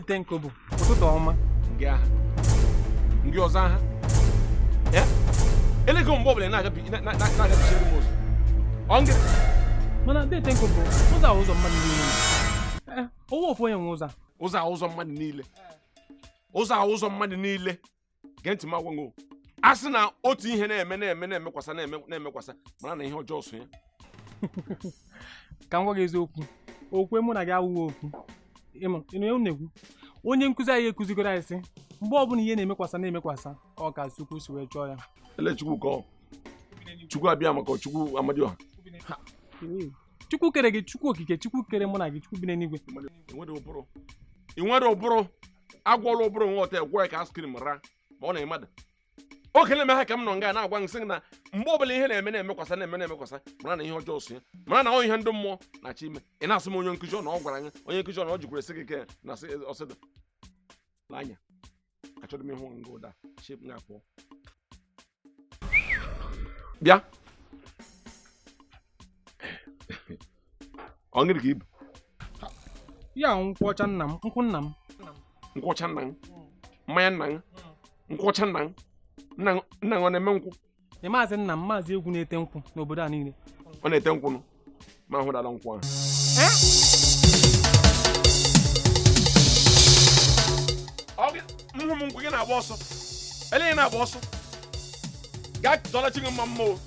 Tenkobo ụtụtụ ọma gị aha ndị ọzọ aha elego mgbe ọbụla na-agabichere m ụzọ ọ ngị mana de Tenkobo ụzọ a ụzọ mmadụ niile owu ofu onye nwe ụzọ a ụzọ a ụzọ mmadụ niile ụzọ a ụzọ mmadụ niile gee ntị m agwa gị a sị na otu ihe na-eme na-eme na-emekwasa na-emekwasa mara na ihe ọjọọ so ya ka m gwa gị eziokwu okwe mụ na gị awụghị ofu ịnụ na-ekwu onye nkụzi anyị ekụzigoro anyị sị mgbe ọbụla ihe na-emekwasa na-emekwasa ọ ka Chukwu si wee chọọ ya. Ele Chukwu ka ọ Chukwu abịa maka Chukwu Amadioha Chukwu kere gị Chukwu okike Chukwu kere mụ na gị Chukwu bi n'eluigwe. Ị nwere ụbụrụ agwọla ụbụrụ nwa ọta egwọ ya ka askrim ra ma ọ na-emada Oke na-eme ha ka m nọ nga na-agwa nsị na mgbe ọbụla ihe na-eme na-emekwasa na-eme na-emekwasa mara na ihe ọjọọ so ya mara na ọ ihe ndị mmụọ na-achọ ime ị na-asị m onye nkụzi ọ na ọ gwara anyị onye nkụzi ọ na ọ jikwara esi gị ke na ọsịda n'anya achọrọ m ịhụ nga ụda chip na-apụ bịa ọ ngịrị ka ibu ya nkwụ ọcha nna m nkwụ nna m nkwụ ọcha nna m mmanya nna m nkwụ ọcha nna m nna ọ na-eme nkwụ ị maazị nna m maazị egwu na-ete nkwụ n'obodo a niile ọ na-ete nkwụ nụ ma ahụdala nkwụ ahụ mhụ m nkwụ gị na-agba ọsọ ele na-agba ọsọ gaa dọla chi gị mma mma o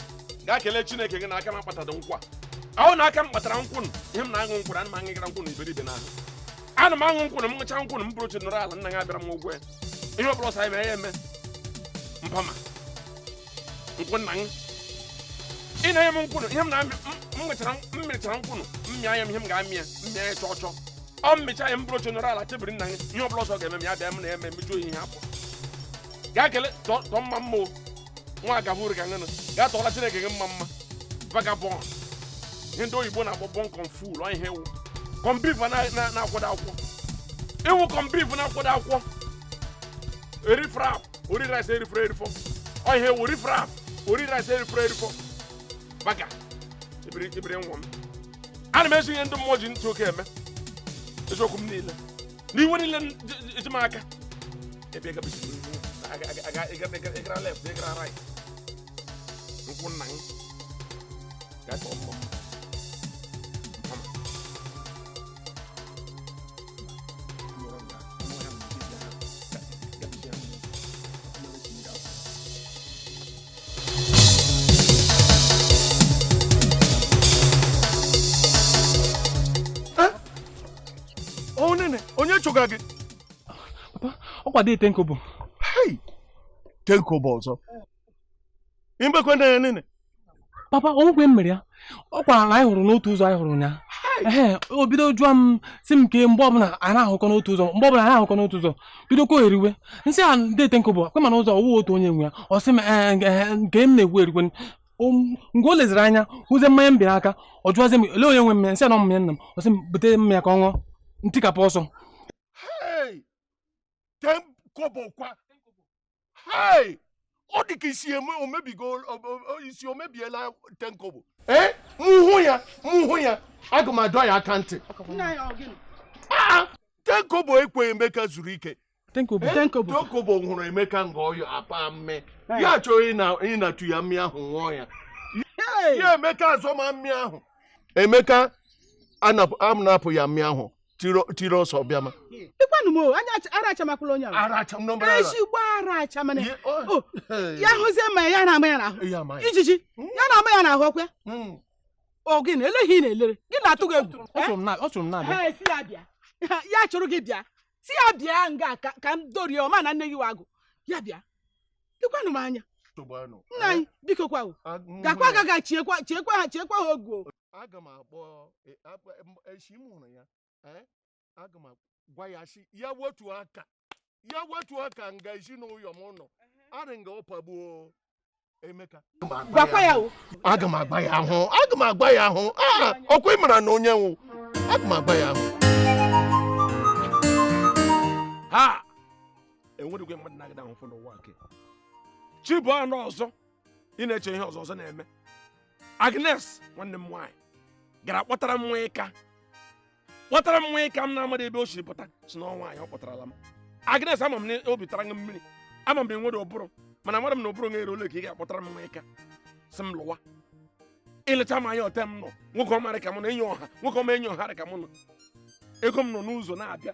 gaa kelee Chineke gị na aka m akpatado nkwụ a ahụ na aka m kpatara nkwụ ihe m na-aṅụ nkwụ ana m aṅụgara nkwụ na iberibe n'ahụ ana m aṅụ nkwụ na m ṅụcha nkwụ na m bụrụ oche nọrọ ala nna gị abịara m ụgwọ ya ihe ọ bụla ọsọ anyị mere ya eme mpama nkwụ nna m ị na-enye m nkwụ ihe m na-amị m mechara nkwụ m mịa ya m ihe m ga-amị ya mmịa ya chọọ chọọ ọ mmecha ya m bụrụ oche nọrọ ala chebiri nna gị ihe ọ bụla ọsọ ga-eme m ya bịa m na-eme mejuo ihe akpọ gaa kelee tọọ mma mma o nwa agaburu ka ṅụnụ gaa tọọla Chineke gị mma mma vagabond ihe ndị oyibo na-akpọ bọnkọn ful ọ ihe ewu kọmbif na-akwado akwụkwọ ịwụ kọmbif na-akwado akwụkwọ erifrap ori rice erifro erifọ ọ ihe ewu rifrap ori rice erifro erifọ baga ibiri nwa m ana m ezi ihe ndị mmụọ ji ntị oke eme eziokwu m niile n'iwe niile ji m aka ebe ịgara left ịgara right nkwụ nna m gaa tọọ mma onye chụga gị papa ọ kwado Tenkobo. Hey, Tenkobo ọzọ imekwe na ya nene papa onwekwe m mere ya ọ kwara na anyị hụrụ n'otu ụzọ anyị hụrụ ya ee o bido jụọ m si m ke mgbe ọbụla anyị na-ahụkọ n'otu ụzọ mgbe ọbụla anyị na-ahụkọ n'otu ụzọ bidokwa eriwe nsị a ndị Tenkobo kwe mana ụzọ ọwụ otu onye nwe ya ọ sị m nke m na-egwu erikwe mgbe o leziri anya hụzie mmanya m bịara aka ọ jụọzie m olee onye nwe mmanya nsị a na mmanya nna m ọ sị m bute mmanya ka ọ ṅụọ ntikapụ ọsọ. Hey! Tenkobo kwa. Hey! Ọ dị ka isi omebigo isi omebiela Tenkobo. Eh? Mụ hụ ya, aga m adọ ya aka ntị. Ah! Tenkobo ekweghị Emeka zuru ike. Tenkobo. Tenkobo hụrụ Emeka nga ọyọ apa mme. Ya achọghị ịnatụ ya mmị ahụ ṅụọ ya. Ya Emeka azọma mmị ahụ. Emeka anapụ ya mmị ahụ. Tiri ọsọ bịa ma. Ịkwanụ m o, anya arachamakwala onye ahụ. Aracha m nọmbara. Ezigbo aracha mana. Ya hụzie mmanya ya na-ama ya n'ahụ. Ijiji, ya na-ama ya n'ahụ ọkwa. Ọ gị na eleghị ị na-elere. Gị na-atụ gị egwu. Ọ chụrụ m na-abịa. Ee, si ya bịa. Ya chụrụ gị bịa. Si ya bịa nga ka m dorie ọma na nne gị wagụ. Ya bịa. Ịkwanụ m anya. Nna anyị, biko kwa o. Gakwa agaga chiekwa ha ogu o. Aga m akpọ echi m hụrụ ya. Aga m gwa ya sị ya wetu aka nga ezinụlọ m nọ arị nga ụpagbuo Emeka. Gwakwa ya o. Aga m agba ya ahụ ọkwa ị mara na onye nwụ aga m agba ya ahụ. Ha enweghị mmadụ na-agada ahụfụ n'ụwa nke chi bụ anụ ọzọ ị na-eche ihe ọzọ ọzọ na-eme. Agnes nwanne m nwaanyị gara kpọtara m nwa ịka kpọtara m nwa ịka m na-amadị ebe o siri pụta si na ọnwa anyị ọ kpọtarala m. Agnes ama m na obi tara gị mmiri ama m na enwere ụbụrụ mana amara m na ụbụrụ ga-ere ole ka ị ga-akpọtara m nwa ịka si m lụwa ịlecha m anya ote m nọ nwoke ọma ka m nọ enyi ọha nwoke ọma enyi ọha ka m nọ ego m nọ n'ụzọ na-abịa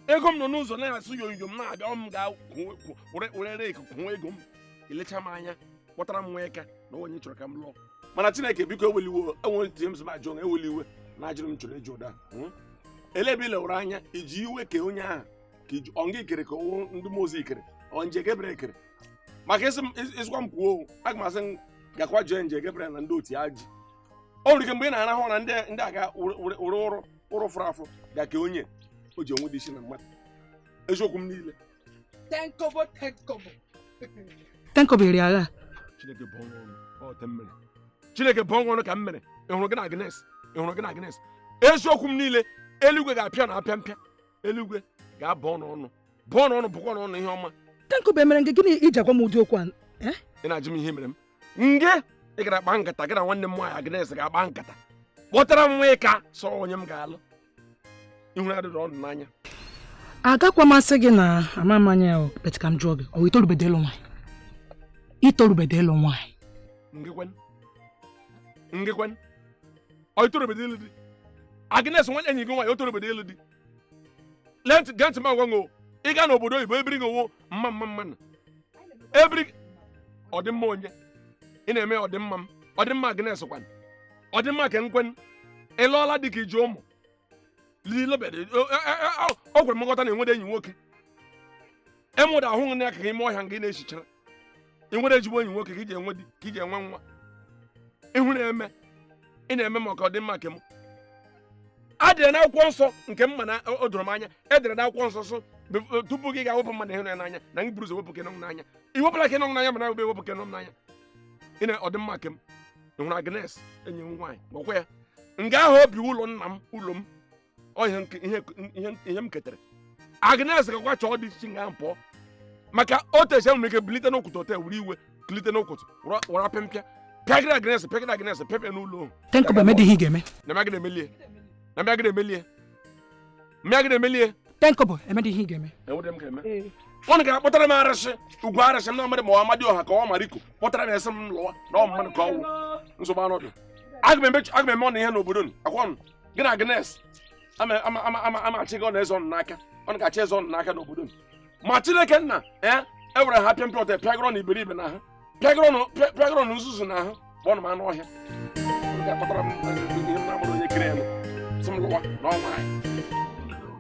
ego m nọ n'ụzọ na-asụ yoyo m na-abịa ọ m ga-were reki kwụọ ego m ilecha m anya kpọtara m nwa ịka na onye chọrọ ka m lụọ mana Chineke biko eweliwe enwe James ma jụọ eweliwe na ajụrụ m chọrọ ịjụ ụda ele ebe ilewere anya iji iwe kee onye ahụ ka ọ nga ikere ka ọwụ ndị mozi ikere ọ nje Gabriel ekere maka ịsịkwa m kwuo aga m asị m gakwa jee nje Gabriel na ndị otu ya ji o nwere ike mgbe ị na-arahụ ụra ndị aga were ụrụ fụrụ afụ ga kee onye o ji onwe dị isi na mmadụ eziokwu m niile. Tenkobo Tenkobo. Tenkobere agha. Chineke bụ ọnwụ ọ te mmiri. Chineke bụ ọnwụ ka m mere. Ị hụrụ gị na Agnes? Ị hụrụ gị na Agnes? Eziokwu m niile, eluigwe ga-apịa na apịa mpịa. Eluigwe ga-abọ ọnụ. Bụọ n'ọnụ bụkwa n'ọnụ ihe ọma. Tenkobe mere gị gịnị iji agwa m ụdị okwu a? Ị na-ajụ m ihe mere m. Nge ị gara akpa nkata gị na nwanne m nwaanyị Agnes ga-akpa nkata. Kpọtara m nwa ịka sọ onye m ga-alụ. Ihu adịrị ọnụ n'anya. Agakwa masị gị na ama amanya o bet ka m jụọ gị, ọ wụ itorubede ịlụ nwaanyị? Itorubede ịlụ nwaanyị. Ngekwen. Ọ itorubede ịlụ di. Agnes nwanne enyi gị nwaanyị o torubede ịlụ di. Lent gentị ma gwa ngo. Ị gaa n'obodo oyibo ebiri gị owo mma mma mma na. Ebiri ọdịmma onye. Ị na-eme ọdịmma m. Ọdịmma Agnes kwan. Ọdịmma ke nkwen. Ị lụọla dị ka iji ụmụ. O kwere m nghọta na enwere enyi nwoke. Emụda ahụ na aka ime ọhịa nga ị na-echichara. Ị nwere ezigbo enyi nwoke ka iji enwe di ka iji enwe nwa. Ihu na-eme ị na-eme maka ọdịmma nke m. Adịrị n'akwụkwọ nsọ nke m ma na o doro m anya. Edere n'akwụkwọ nsọ sọ tupu gị ga-awepụ mmadụ ịhụ ya n'anya na gị buru ụzọ wepụ kenọ m n'anya. Ị wepụla kenọ m n'anya mana ewepụ ewepụ kenọ m n'anya. Ị na ọdịmma nke m. Ị hụrụ Agnes enyi m nwaanyị gwakwa ya nga ahụ obi ụlọ nna m ụlọ m ihe m ketere. Agnes gakwa chọọ dị chi nga pụọ maka o techa nwere ike bilite n'ụkwụtụ hotel were iwe kilite n'ụkwụtụ wara pịmpịa pịagịrị Agnes pịagịrị Agnes pịapịa n'ụlọ ohu. Tenkobe emedi ihe ị ga-eme. Na m agịrị emelie. Na m agịrị emelie. M agịrị emelie. Tenkobe emedi ihe ị ga-eme. Enwere m ga-eme. Ọ ga-akpọtara m arịsị ugwu arịsị m na amadị ma ọ amadị ọha ka ọ mariko kpọtara m ese m lụwa na ọ mmadụ ka ọ wụ nsogbu anụ dị. Aga m eme ọnụ ihe n'obodo nụ akwa ọnụ gị na Agnes ama achị gị ọ na-eze ọnụ n'aka ọ ga-achị eze ọnụ n'aka n'obodo m. Ma Chineke nna e were ha pịa mpịa ọtọ pịagọrọ na iberibe na ha pịagọrọ na nzuzu na ha kpọọ m anụ ọhịa. Ọ ga-akpọtara m ihe m na-amụrụ onye kere elu sị m lụwa na ọnwa anyị.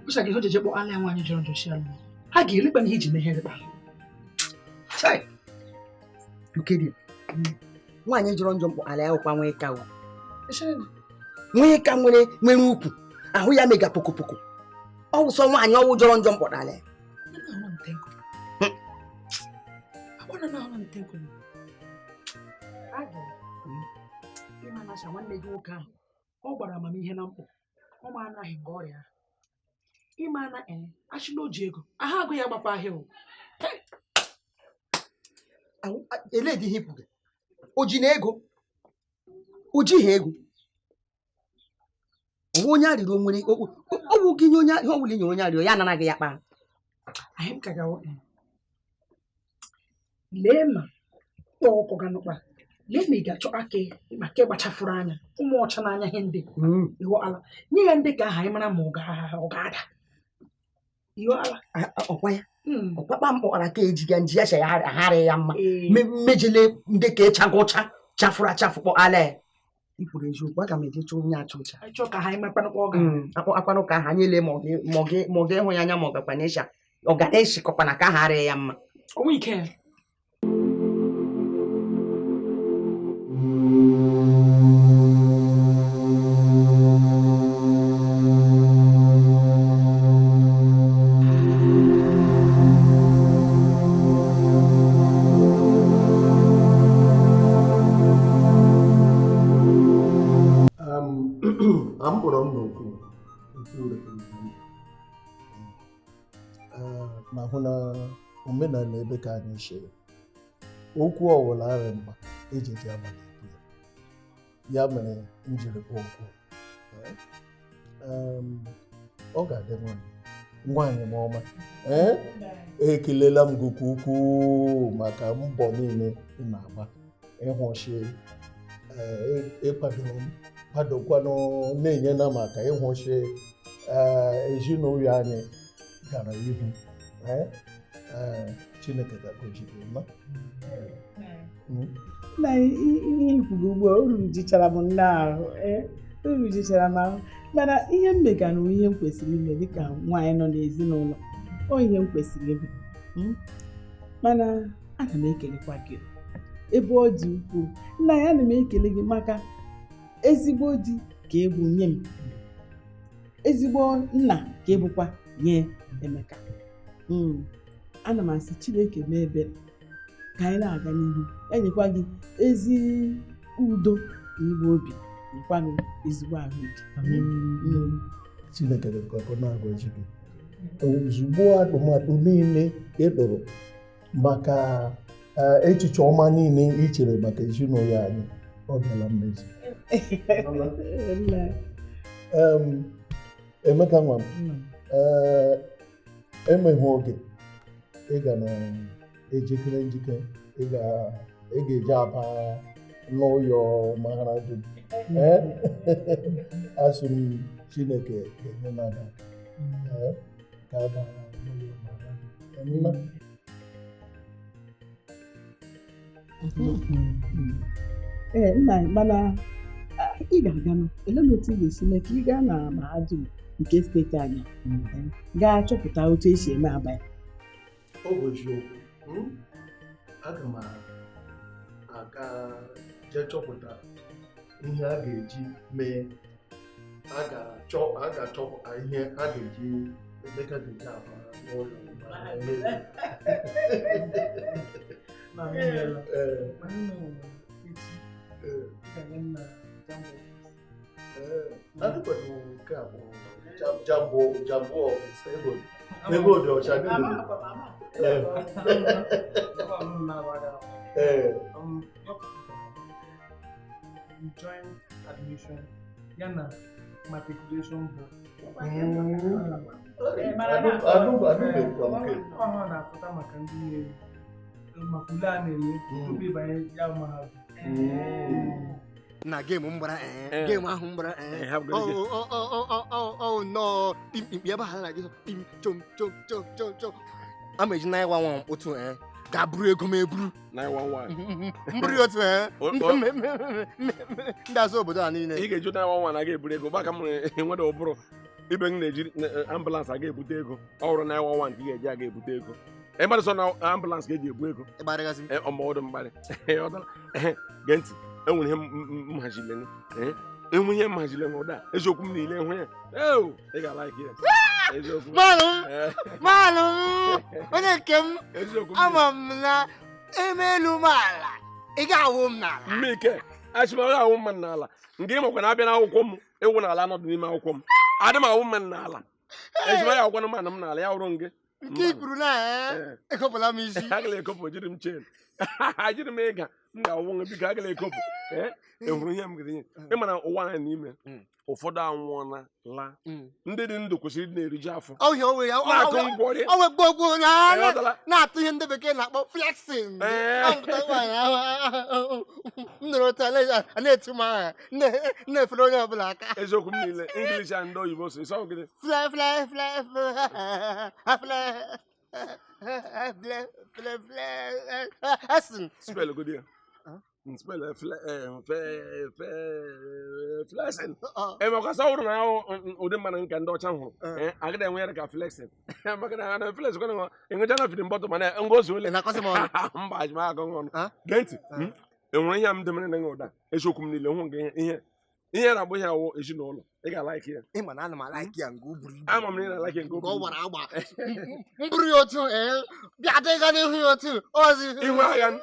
Ụcha gị hojeje kpọ ala nwaanyị jọrọ njọ shi alụ. Ha ga-elekpa na ihe iji meghere kpa. Chai. Ukedi. Nwaanyị jọrọ njọ mkpọ ala ya ụkwa nwee ka o. Nwee ka nwere ukwu. Ahụ ya mega pokopoko. Ọ wụ sọ nwaanyị ọwụ jọrọ njọ mkpọ ala ya. Nwanne gị nwoke ahụ ọ gbara amamihe na mkpọ ọ ma anaghị nga ọrịa ịma na achịla o ji ego ahụ agụ ya gbakwa ahịa o. Eledi ihe ikwuge o ji na ego o jighị ego onwe onye arịrịọ nwere ọ bụ gị nye onye ihe ọbụla nyere onye arịrịọ ya anaraghị ya kpaa. Ahị m ka gawo lee ma kpọọ ọkụ ga nụkpa lee ma ị ga-achọ aka maka ịgbachafuru anya ụmụ ọcha n'anya ihe ndị ịghọala nye ya ndị ka aha anyị mara ma ọ ga-ada ịghọala ọkwa ya ọkpakpa mkpọkara ka ejiga nji ya agharị ya mma mejele ndị ka ịchaga ụcha chafuru achafụ kpọala ya. I kwuru eziokwu aga m eje chọọ onye achọ ụcha akwanụ ka aha anyị lee ma ọ ga-ịhụ ya anya ma ọ gakwa n'ịsha ọ ga na-eshikọkwa na ka aha arịghị ya mma. Onwe ike. Ma hụ na omenala ebe ka anyị chere okwu ọwụla arị mma ejeji abalị ekwu ya ya mere m jiri kpọọ okwu. Ọ ga-adị nwaanyị m ọma. Ekelela m gị nke ukwuu maka mbọ niile ị na-agba ịhụchi ịkwado m kwadokwanụ na-enye na maka ịhụchi ezinụlọ anyị gara ihu. Chineke ga-agọzi gị mma. Na ihe ikwuru ugbu a uru jichara m nne ahụ uru jichara m ahụ mana ihe m megara ihe m kwesịrị ime dịka nwaanyị nọ n'ezinụlọ ọ ihe m kwesịrị ime mana ana m ekelekwa gị ebe ọ dị ukwuu nna ya ana m ekele gị maka ezigbo di ka ebu nye m ezigbo nna ka ebukwa nye Emeka. Ana m asị Chineke mee ebere Ka anyị na-aga n'ihu, ya nyekwa gị ezi udo na igbe obi, nyekwa gị ezigbo ahụike. Chineke ga-akọ na-agọzi gị ozugbo atụmatụ niile ị tụrụ maka echiche ọma niile ị chere maka ezinụlọ anyị, ọ bịala mmezu. Emeka nwa m, emeghị oge ị ga na-ejikere njike ị ga-eji aba n'ụlọ mahadum. Asị m Chineke ga-enye m aka ka a baa n'ụlọ mahadum. Ee nna, mana ị ga-aga ele na otu ị ga-esi mee ka ị gaa na mahadum nke steeti anyị gaa chọpụta otu esi eme abanye. Ọ bụ eziokwu, aga m aga jee chọpụta ihe a ga-eji mee, a ga-achọpụta ihe a ga-eji Emeka ga-eji aba n'ụlọ. Jambo ọfịs ego dị ọcha. Joint admission ya na matriculation board. Ọ na-apụta maka ndị na-eri maka ule a na-ele tupu ịbanye ya mahadum. Na game m gbara, game ahụ m gbara, ọ nọọ kpimkpimkpi ebe ha na-agị kpim chom chom chom chom chom. Ama eji 911 otu ga-abụrụ ego m eburu 911 mbụrụ otu ndị azụ obodo a niile. Ị ga-eji 911 aga eburu ego gbaka m enwere ụbụrụ ibe m na-eji ambulance aga ebute ego. Ọ hụrụ 911 ka ị ga-eji aga ebute ego. Ị sọ na ambulance ka eji ebu ego. Ọmọdụ mgbarị. Gee ntị, enwere ihe m haziri, enwe ihe m haziri n'ụda eziokwu m niile hụ ya. Ị ga-alaiki ya. Maalụ m onye nke m, ama m na emelu m ala, ị ga-awụ m n'ala. Mmike achịmara awụ mma n'ala nke ị makwa na-abịa n'akwụkwọ m ịwụ n'ala anọdụ n'ime akwụkwọ m adị m awụ mma n'ala. Ejima ya akwụkwọ mmanụ m n'ala ya wụrụ gị nke i kwuru na ekopụla m isi. Agala ekopụ, jiri m chen jiri m ịga m ga-awụ nwe biko agala ekopụ. Ehụrụ ihe m gịrị ihe ị mana ụwa anyị n'ime ụfọdụ anwụọla laa, ndị dị ndụ kwesịrị ịdị na-eriju afọ na-akụ ngwọrị na-atụ ihe ndị bekee na-akpọ flexing. M nụrụ otu a na-etu m aha na-efere onye ọbụla aka. Eziokwu m niile English and ndị oyibo so ịsọ gịnị fle fle fle fle fle fle fle fle spell godi ya. Spell flexing. Maka sọ wụrụ na ụdị mmanụ nke ndị ọcha hụrụ agada enwe ya ka flexing maka na flex kwana enwecha na fidin bọtụ mana ngozi ole mba ajima akọ ọnụ. Gee ntị, enwere ihe m demere na ụda eziokwu m niile hụ gị ihe ihe na-agbụ ihe awụ ezinụlọ. Ị ga-alaiki ya. Ị ma na ana m alaiki ya nke o buru ibu. Ama m na ị na-alaiki nke o buru ibu. Ọ gbara agba. M buru ya otu bịa dịga n'ihu ya otu ozi. Ihu agha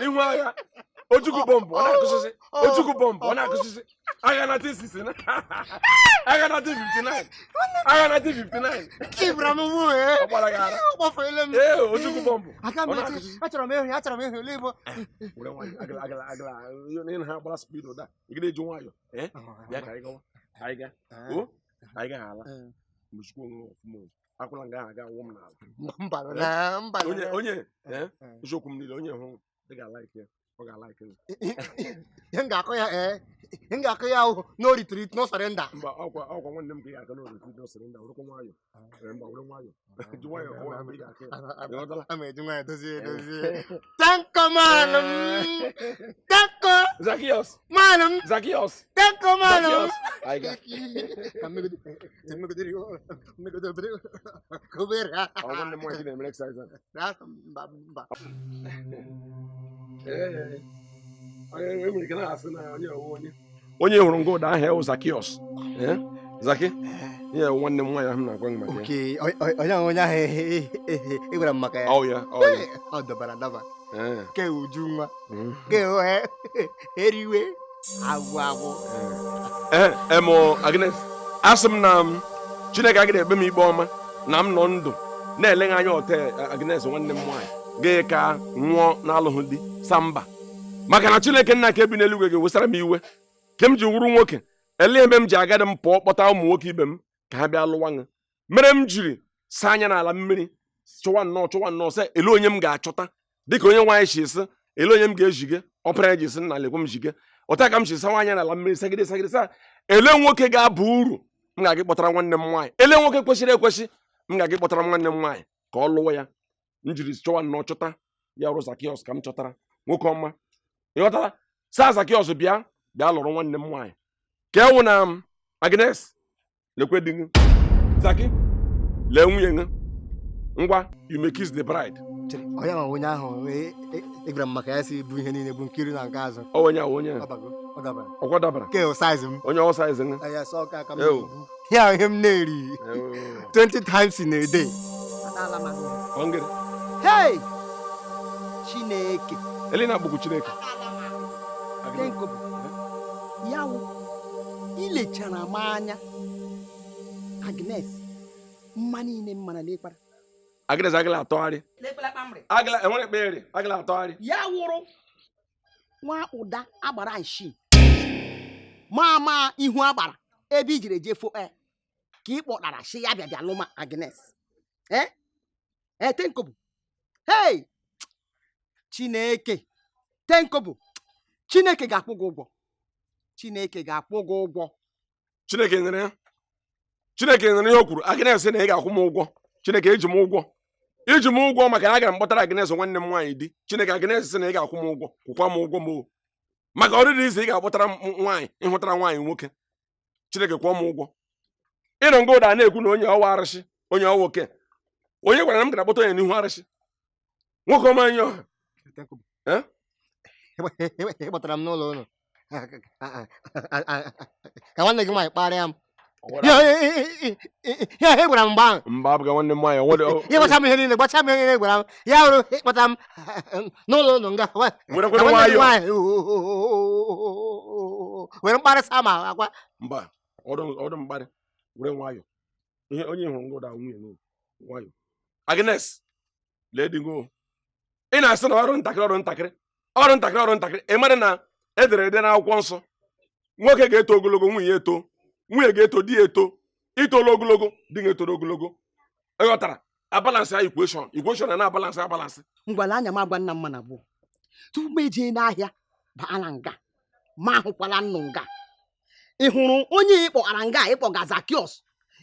ihu agha Ojukwu bọmbụ ọ na-akụsịsị. Ojukwu bọmbụ ọ na-akụsịsị. Agha 1969. Agha 1959. Agha 1959. Kibra m mụ Ọ gbara gị ara. Ọ gbafeela m. Ee, Ojukwu bọmbụ. Aka m achọrọ m ịhụ ya, achọrọ m ịhụ ole Igbo. Were nwayọ, agala agala agala. Ị na ha gbara speed ụda. Ị ga eji nwayọ. Bịa ka anyị gawa. Anyị ga. O, anyị ga ala. Mechikwa onwe ọfụma ọzọ. Akwụla nga aga awụ m n'ala. Mba na mba. Onye onye eziokwu m niile onye hụ ị ga-alaiki ya. Ọ ga-alaiki ya. Ihe m ga-akọ ya ihe m ga-akọ ya ahụ no retreat no surrender. Mba ọkwa ọkwa nwanne m ka ị ga-akọ no retreat no surrender. Werekwa nwayọ. Mba were nwayọ. Ji nwayọ kọwa ya mgbe ị ga-akọ ya. Ịghọtala? Ama eji nwayọ dozie dozie. Tanko manụ m. Tanko. Zacchaeus. Manụ m. Zacchaeus. Tanko manụ m. Anyị ga. Ka mmegide mmegide obere obere. Ọ nwanne m nwaanyị na-emere exercise. Mba mba. Enwere ike na-asị na onye onye onye hụrụ nga ụda ahịa wụ Zacchaeus. Zaki, ihe nwanne m nwaanyị ahụ na-agwa m maka ya. Onye ahụ onye ahụ ị gwara m maka ya. Ọ ya, ọ ya. Ọ dabara adaba. Ke Ujunwa. Ke eriwe agwụ agwụ. Emo Agnes, asị m na Chineke agaghị ekpe m ikpe ọma na m nọ ndụ na-eleghị anya hotel Agnes nwanne m nwaanyị gị ka nwụọ na-alụghị di samba maka na Chineke nna ka ebi n'eluigwe ga-ewesara m iwe ke m ji wuru nwoke elee ebe m ji agadi m pụọ kpọta ụmụ nwoke ibe m ka ha bịa lụwa ṅụ mere m jiri saa anya n'ala mmiri chụwa nnọọ sị ele onye m ga-achọta dịka onye nwaanyị si sị ele onye m ga-ejige ọpara ji sị nna lekwe m jige ọta ka m si sawa anya n'ala mmiri sagide sagide sa ele nwoke ga-aba uru m ga-aga kpọtara nwanne m nwaanyị ele nwoke kwesịrị ekwesị m ga-aga kpọtara nwanne m nwaanyị ka ọ lụwa ya m jiri chọwa nnọọ chọta ya ọrụ Zakiọs ka m chọtara nwoke ọma ịghọtara sa Zakiọs bịa bịa lụrụ nwanne m nwaanyị ka ewu na m Agnes lekwe di gị Zaki lee nwunye gị ngwa you may kiss the bride. Onye ma onye ahụ ịgwara m maka ya si bụ ihe niile bụ nkiri na nke azụ. Ọ onye ahụ onye ọkwa dabara ke size m onye ọ size gị ya sọ ka ka m ya ihe m na-eri 20 times in a day. Hey Chineke Elena bụkwa Chineke yawo ilechara m anya Agnes mma niile m mara n'ịkpara Agnes agala atọgharị agala enwere ekpere agala atọgharị ya wụrụ nwa ụda agbara nshi ma ihu agbara ebe ijere jefo ka ị kpọtara shi ya bịa bịa lụma Agnes Tenkobo hey Chineke Tenkobo Chineke ga-akwụ gị ụgwọ Chineke ga-akwụ gị ụgwọ Chineke nyere ya Chineke nyere ihe o kwuru Agnes na ị ga-akwụ m ụgwọ Chineke eji m ụgwọ iji m ụgwọ maka na agara m kpọtara Agnes nwanne m nwaanyị di Chineke Agnes sị na ị ga-akwụ m ụgwọ kwụkwa m ụgwọ m o maka ọrịrị izu ị ga-akpọtara m nwaanyị ịhụtara nwaanyị nwoke Chineke kwụọ m ụgwọ ịnọ nga ụda na-ekwu na onye ọwa arụsị onye ọwa oke onye gwara na m gara akpọta onye n'ihu arụsị nwoke ọma anyị ọha ị kpọtara m n'ụlọ ụlọ ka nwanne gị nwaanyị kparịa m ya gwara m mgbe ahụ mba abụghị nwanne m nwaanyị nwere ya gbacha m ihe niile gbacha m ihe niile gwara m ya hụrụ ịkpọta m n'ụlọ ụlọ nga nwaanyị were mkparịsa ma agwa mba ọdụ mkparị were nwayọ ihe onye hụrụ ngụda nwunye nwayọ Agnes lee di gị ị na-asị na ọrụ ntakịrị ọrụ ntakịrị ọrụ ntakịrị ọrụ ntakịrị ị mara na edere ede n'akwụkwọ nsọ nwoke ga-eto ogologo nwunye eto nwunye ga-eto di ya eto itoolu ogologo di ga-etoro ogologo ịghọtara abalansị ya equation equation na na-abalansị abalansị ngwala anya m agwa nna m na gboo tupu m ejee n'ahịa baala nga ma ahụkwala nnụ nga ị hụrụ onye ịkpọgara nga ịkpọga Zakiọs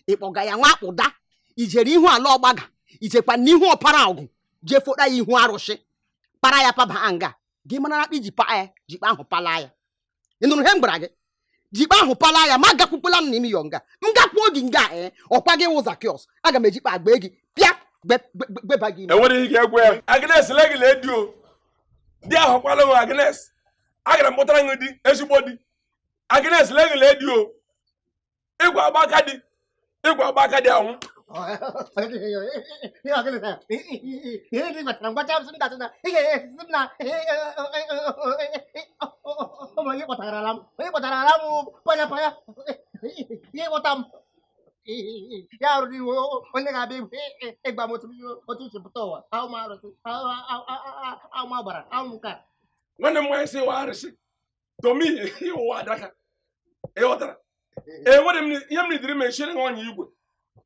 ịkpọga ya nwa akpụda ijere ihu ala ọgbaga ijekwa n'ihu ọpara ọgụ jee fota ya ihu arụsị para ya paba nga gị mara akpa iji paa ya jikpa ahụ pala ya ị nụrụ ihe m gwara gị jikpa ahụ pala ya ma gakwukwala m n'ime yọ nga m gakwuo gị nga ọkwa gị wụ Zakiọs aga m ejikpa agba gị pịa gbeba gị enwere ihe ga-egwe ya Agnes lee gị lee di o di ahụkwala m Agnes agara m kpọtara gị di ezigbo di Agnes lee gị lee di o ịgwa agba aka di ịgwa agba aka dị anwụ ya rụrụ iwu onye ga-abịa ịgba m otu si pụta ụwa ahụ m arụsị ahụ m agbara ahụ m nka nwanne m nwaanyị sị wa arụsị tomi ịwụwa adaka ịghọtara enwere m ihe m ridiri m echere ha ọnya igwe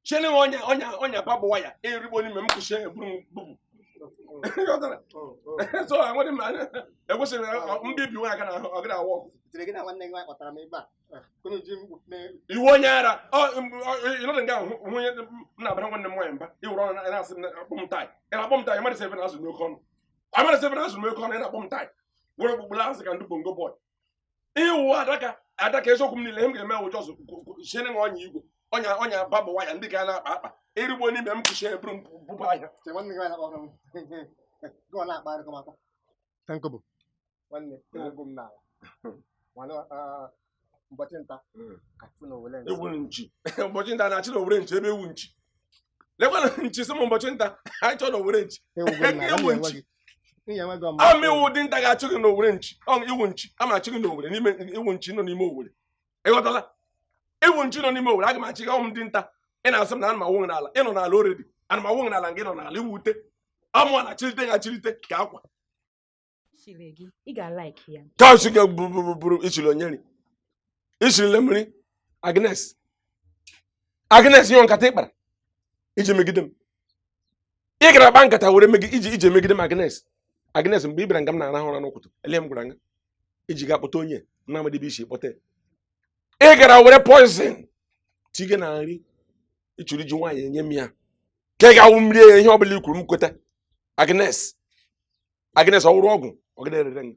chere ha ọnya ọnya ọnya babụ waya erigbo n'ime m kwụsị eburu m bụbụ ịghọtara so enwere m ekwesịrị mbibi nwa aka na ọ gịrị awọ iwu onye ara ịnọdụ nga hụ onye m na-abara nwanne m nwaanyị mba ịwụrụ ọnụ na-asị m akpọ m taị ị na-akpọ m taị amarị sị ebe na-azụ m oke ọnụ amarị sị ebe na-azụ m oke ọnụ ị na-akpọ m taị were okpukpere asị ka ndị bongo bọy ihe ụwa adaka adaka eziokwu m niile ihe m ga-eme wụ jọs chere m ọnya igwe ọnya ọnya babụ waya ndị ga na-akpa akpa erigbo n'ime m kwụsị eburu m bụbụ ahịa ewu nchi ụbọchị nta na-achị na owere nchi ebe ewu nchi lekwana nchi sị m ụbọchị nta anyị chọrọ owere nchi ewu nchi. Ama iwu dinta ga-achụ gị n'Owere nchi. Ọ iwu nchi. Ama achụ gị n'Owere n'ime iwu nchi nọ n'ime Owere. Ị ghọtala? Iwu nchi nọ n'ime Owere, aga m achị gị ọmụ dinta. Ị na-asị m na ana m awụ gị n'ala. Ị nọ n'ala already. Ana m awụ gị n'ala nke ị nọ n'ala iwu ute. Amụ a na-achịlite gị achịlite ka akwa. Chile gị, ị ga-alaiki ya. Ka osi gị bụrụ ichiri onye nri. Ichirile mmiri. Agnes. Agnes ihe nkata ị kpara iji megide m. Ị gara kpa nkata were megide iji iji megide m Agnes. Agnes mgbe ị bịara nga m na-arahụ ụra n'ụtụtụ ele m gwara nga iji ga kpọta onye na-amadị ebe isi kpọta ya. Ị gara were poison tige na nri ị chọrọ iji nwaanyị enye m ya ka ị ga-awụ mmiri ya ihe ọ bụla i kwuru m kweta. Agnes Agnes ọ wụrụ ọgwụ ọ gịnị erere m.